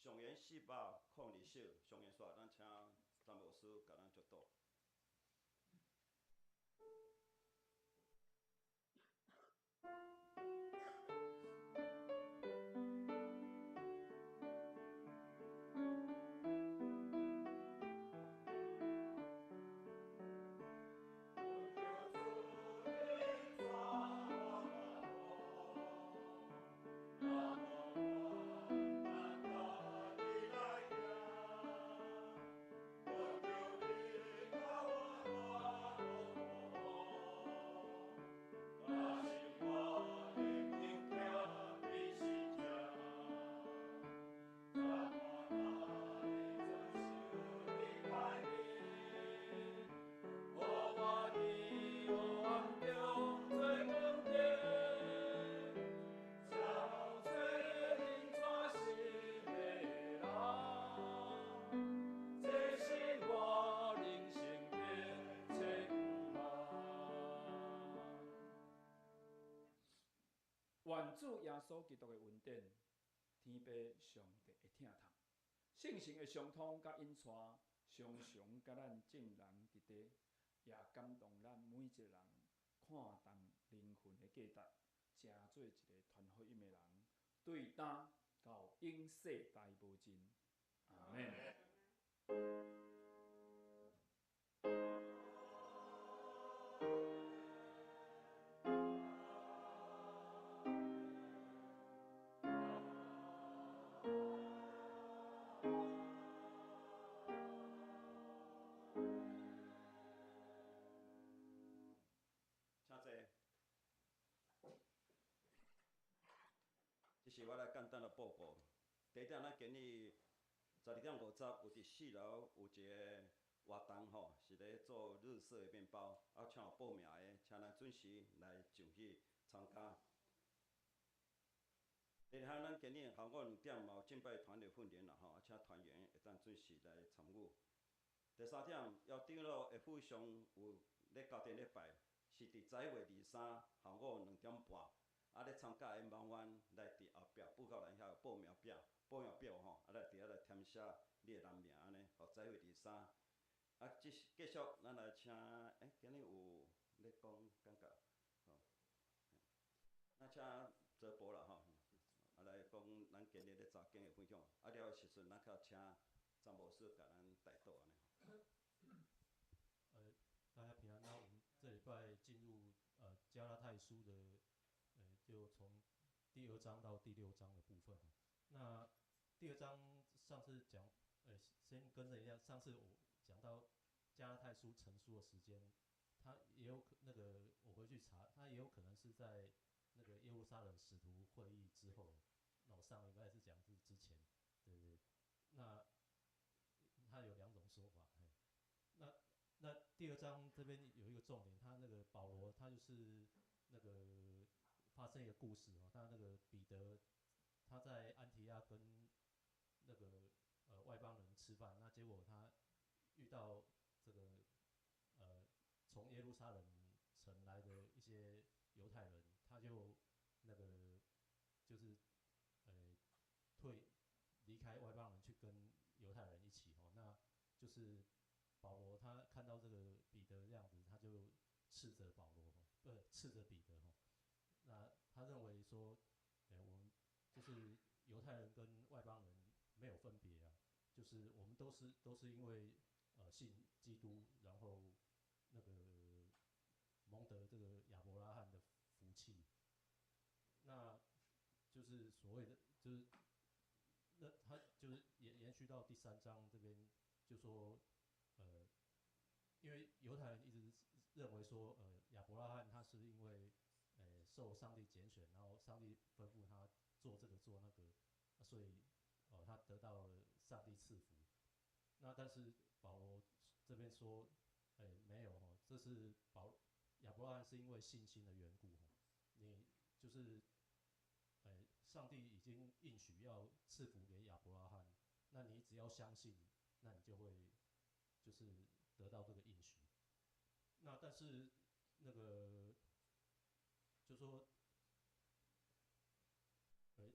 上元402首，上元煞，咱請詹牧師共咱祝禱。願主耶穌基督的恩典，天父上帝的疼痛，聖神的相通佮引帶，常常佮咱眾人佇佇，也感動咱每一個人，看重靈魂的價值，成做一個傳福音的人，對今到永世代無盡。阿們。請坐。這是我來簡單的報告。第一點，咱今日12點50有佇4樓有一個活動吼，是咧做日式的麵包，啊，請有報名的，請咱準時來上去參加。第二項，咱今日下午2點嘛有敬拜團的訓練啦吼，啊，請團員會當準時來參與。第三點，姚長老的府上有咧家庭禮拜，是佇11月23下午2點半，啊，咧參加的麻煩來佇後壁布告欄遐有報名表，報名表吼，啊來佇遐來填寫你的人名按呢，予11月23。啊，這是繼續，咱來請，欸，今日有咧講感覺，吼，那請澤博啦吼，啊來講咱今日咧查經的分享，啊了後時陣咱較請張牧師共咱代禱按呢。大家平安。那我們這禮拜進入加拉太書的，就從第二章到第六章的部分。那第二章上次講，先更正一下，上次我講到加拉太書成書的時間，它也有可那個我回去查，它也有可能是在那個耶路撒冷使徒會議之後。那我上禮拜是講是之前，對對。那它有兩種說法，嘿。那第二章這邊有一個重點，他那個保羅他就是那個發生一個故事哦，他那個彼得他在安提阿跟那個外邦人吃飯，那結果他遇到這個從耶路撒冷城來的一些猶太人，他就那個就是退離開外邦人去跟猶太人一起哦，那就是保羅他看到這個彼得這樣子，他就斥責保羅，不是斥責彼得吼。那他認為說，我們就是猶太人跟外邦人沒有分別啊，就是我們都是因為信基督，然後那個蒙得這個亞伯拉罕的福氣。那就是所謂的，就是那他就是延續到第三章這邊，就說，因為猶太人一直認為說，亞伯拉罕他是因為，受上帝揀選，然後上帝吩咐他做這個做那個，所以，他得到了上帝賜福。那但是保羅這邊說，沒有哦，這是亞伯拉罕是因為信心的緣故，你就是，上帝已經應許要賜福給亞伯拉罕，那你只要相信，那你就會就是得到這個應許。那但是那個就說，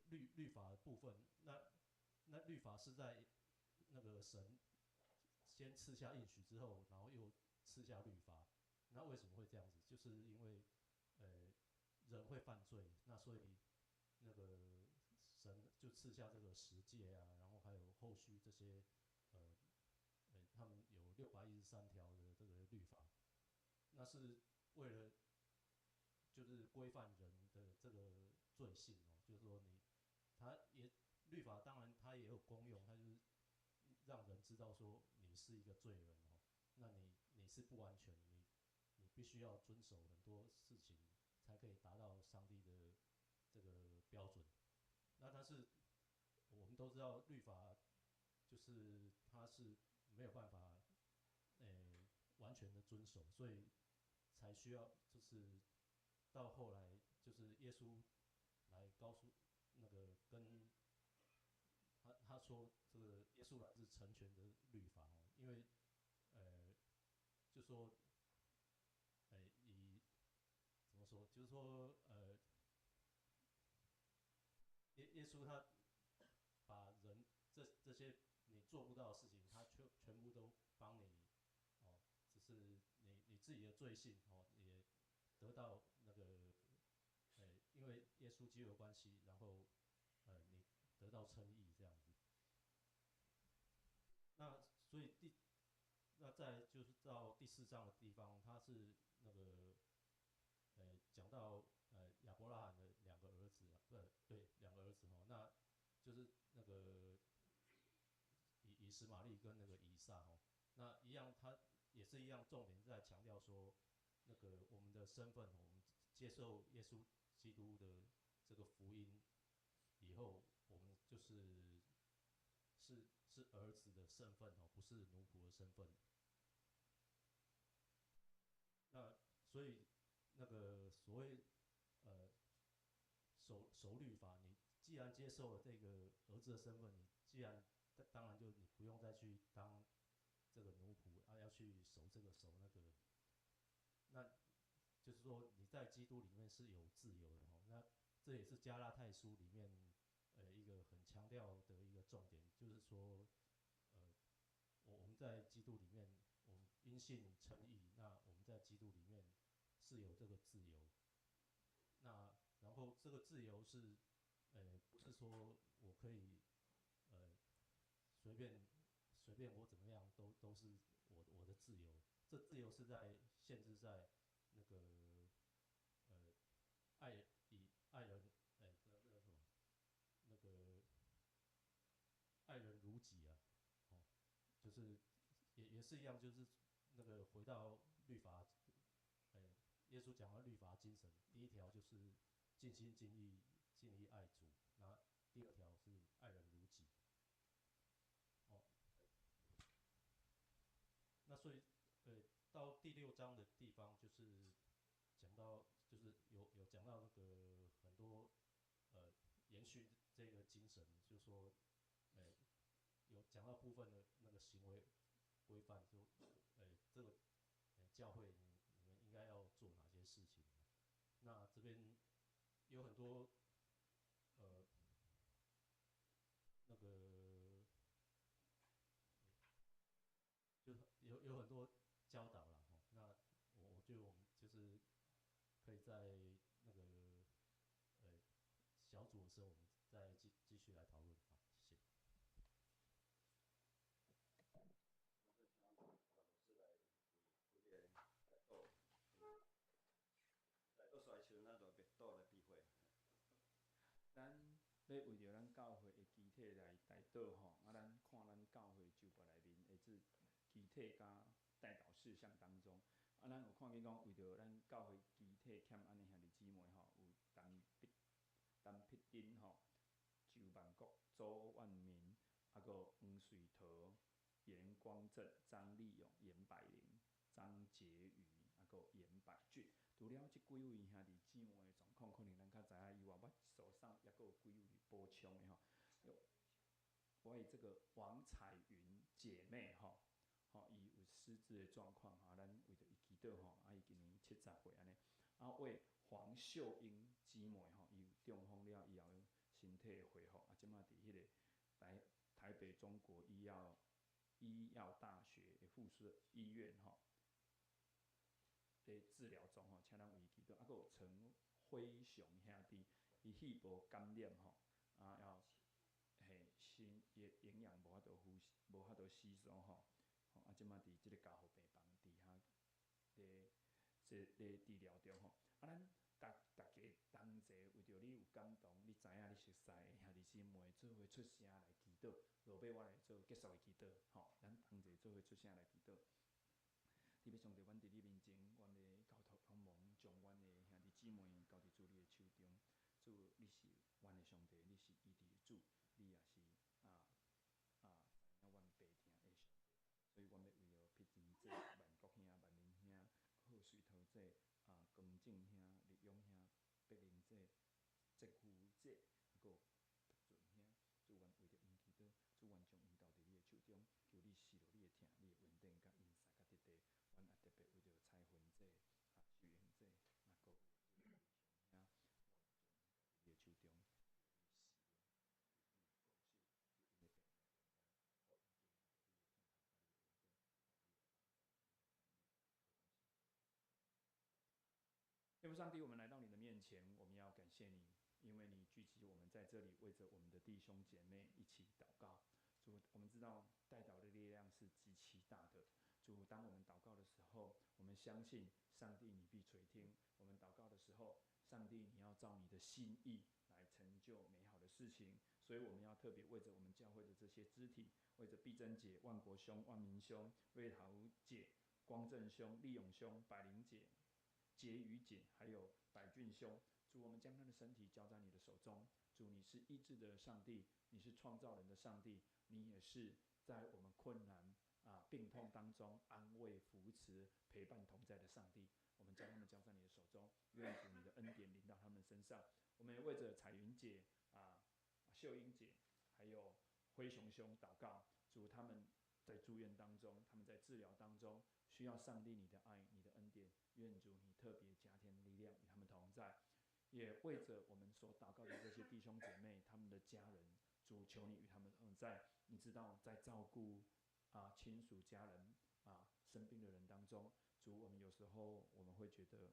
律法的部分，那律法是在那個神先賜下應許之後，然後又賜下律法。那為什麼會這樣子？就是因為人會犯罪，那所以那個神就賜下這個十誡啊，然後還有後續這些他們有613條的這個律法，那是為了就是規範人的這個罪性哦，就是說你他也律法當然它也有功用，它就是讓人知道說你是一個罪人哦，那你是不完全，你必須要遵守很多事情，才可以達到上帝的這個標準。那但是我們都知道律法就是它是沒有辦法，完全的遵守，所以才需要就是到後來就是耶穌來告訴那個跟他說這個耶穌來是成全的律法哦，因為就說，以怎麼說，就是說耶穌他把人這些你做不到的事情，他全部都幫你哦，只是你自己的罪性哦，也得到那個，因為耶穌基督的關係，然後你得到稱義這樣子。那所以那再就是到第四章的地方，他是那個，講到亞伯拉罕的兩個兒子啊，不對，兩個兒子哦，那就是那個以實瑪利跟那個以撒哦，那一樣，他也是一樣，重點在強調說，那個我們的身份，我們接受耶穌基督的這個福音以後，我們就是兒子的身份哦，不是奴僕的身份。那所以那個所謂守律法，你既然接受了這個兒子的身份，你既然當然就你不用再去當這個奴僕啊，要去守這個守那個。那就是說你在基督裡面是有自由的哦。那這也是加拉太書裡面一個很強調的一個重點，就是說我們在基督裡面，我們因信称义，那我们在基督里面是有这个自由。那然后这个自由是，不是说我可以，随便随便我怎么样都是我的自由。这自由是在限制在那个，爱以爱人，那什么，那个爱人如己啊，哦，就是也是一样，就是那个回到律法，耶稣讲的律法精神，第一条就是尽心尽意尽力爱主，那第二条是爱人如己。哦，那所以，到第六章的地方就是讲到，就是有讲到那个很多，延续这个精神，就是说，有讲到部分的那个行为规范，就，这个，教会你们应该要做哪些事情？那这边有很多，那个，就是有很多教导啦，吼。那我觉得我们就是可以在那个，小组的时候，我们再继续来讨论，好，谢谢。咱欲為著咱教會的肢體來代禱吼，啊，咱看咱教會周報內面的這肢體佮代禱事項當中，啊，咱有看見講為著咱教會肢體欠按的兄弟姊妹吼，有陳碧珍吼，周萬國、周萬民，啊，閣有黃水桃、嚴光正、張立勇、嚴百靈、張杰瑜，啊，閣有嚴百俊。除了這幾位兄弟姊妹的狀況，可能咱較知影以外，我手上猶閣有幾位補充的吼。為這個王彩雲姐妹吼，吼，伊有失智的狀況吼，咱為著伊祈禱吼，啊，伊今年70歲按呢。啊，為黃秀英姊妹吼，伊有中風了以後，身體恢復，啊，這馬佇彼個台北中國醫藥大學的附設醫院吼，咧治療中吼，請咱為伊祈禱。啊，閣有陳輝雄兄弟，伊肺部感染吼，啊，要嘿，新伊的營養無法度呼吸，無法度吸收吼，吼，啊，這馬佇這個加護病房佇遐咧，這咧治療中吼。啊，咱逐家同齊為著你有感動，你知影你熟似的兄弟姊妹做伙出聲來祈禱，落尾我來做結束的祈禱，吼，咱同齊做伙出聲來祈禱。天父上帝，阮佇你面前，阮咧交託仰望，將阮的兄弟姊妹交佇主你的手中。主，你是阮的上帝，你是醫治的主，你也是知影阮病痛的上帝。所以，阮欲為著碧珍姐、萬國兄、萬民兄、賀水桃姐、光正兄、立勇兄、碧玲姐、哲夫姐，閣有德俊兄，主，阮為著𪜶祈禱，主，阮將𪜶交佇你的手中，求你賜予你的疼、你的恩典佮𪜶三佮得地。阮也特別為著彩雲姐、秀英姐，啊，閣有這個兄，阮將𪜶交佇你的手中，求你賜予，求你顧惜，佇𪜶的病痛中間，予𪜶經歷著你的疼痛佮你的恩典，予你的幫助，予你的幫助。天父上帝，我們來到你的面前，我們要感謝你，因為你聚集我們在這裡，為著我們的弟兄姐妹一起禱告。主，我們知道代禱的力量是極其大的。主，當我們禱告的時候，我們相信上帝你必垂聽。我們禱告的時候，上帝你要照你的心意來成就美好的事情。所以我們要特別為著我們教會的這些肢體，為著碧珍姐、萬國兄、萬民兄、瑞桃姐、光正兄、立勇兄、百靈姐、杰宇姐，還有百俊兄，主，我們將他的身體交在你的手中。主，你是醫治的上帝，你是創造人的上帝，你也是在我們困難病痛當中安慰、扶持、陪伴同在的上帝。我們將他們交在你的手中，願主你的恩典臨到他們身上。我們也為著彩雲姐、秀英姐，還有輝雄兄禱告，主，他們在住院當中，他們在治療當中，需要上帝你的愛、你的恩典。願主你特別加添力量，與他們同在。也為著我們所禱告的這些弟兄姐妹，他們的家人，主求你與他們同在。你知道，在照顧親屬家人生病的人當中。主，我們有時候我們會覺得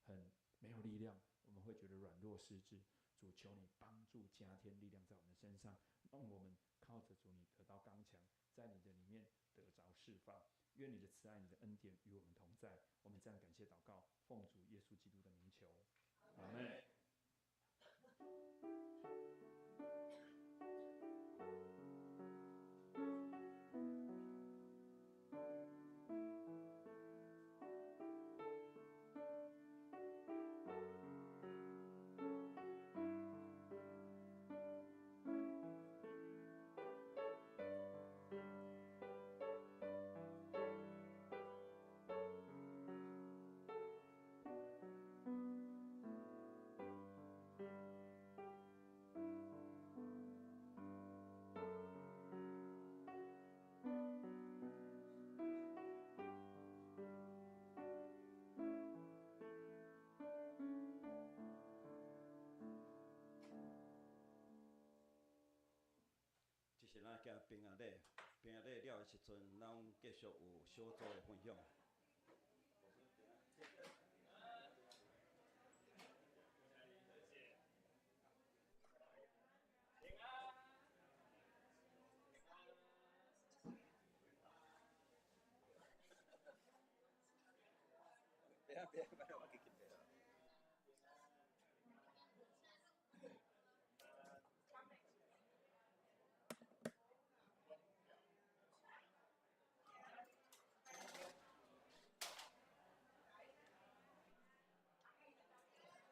很沒有力量，我們會覺得軟弱失智。主，求你幫助加添力量在我們身上，讓我們靠着主你得到剛強，在你的裡面得著釋放。願你的慈愛、你的恩典與我們同在。我們這樣感謝禱告，奉主耶穌基督的名求，阿們。這是咱行平安禮，平安禮了的時陣，咱繼續有小組的分享。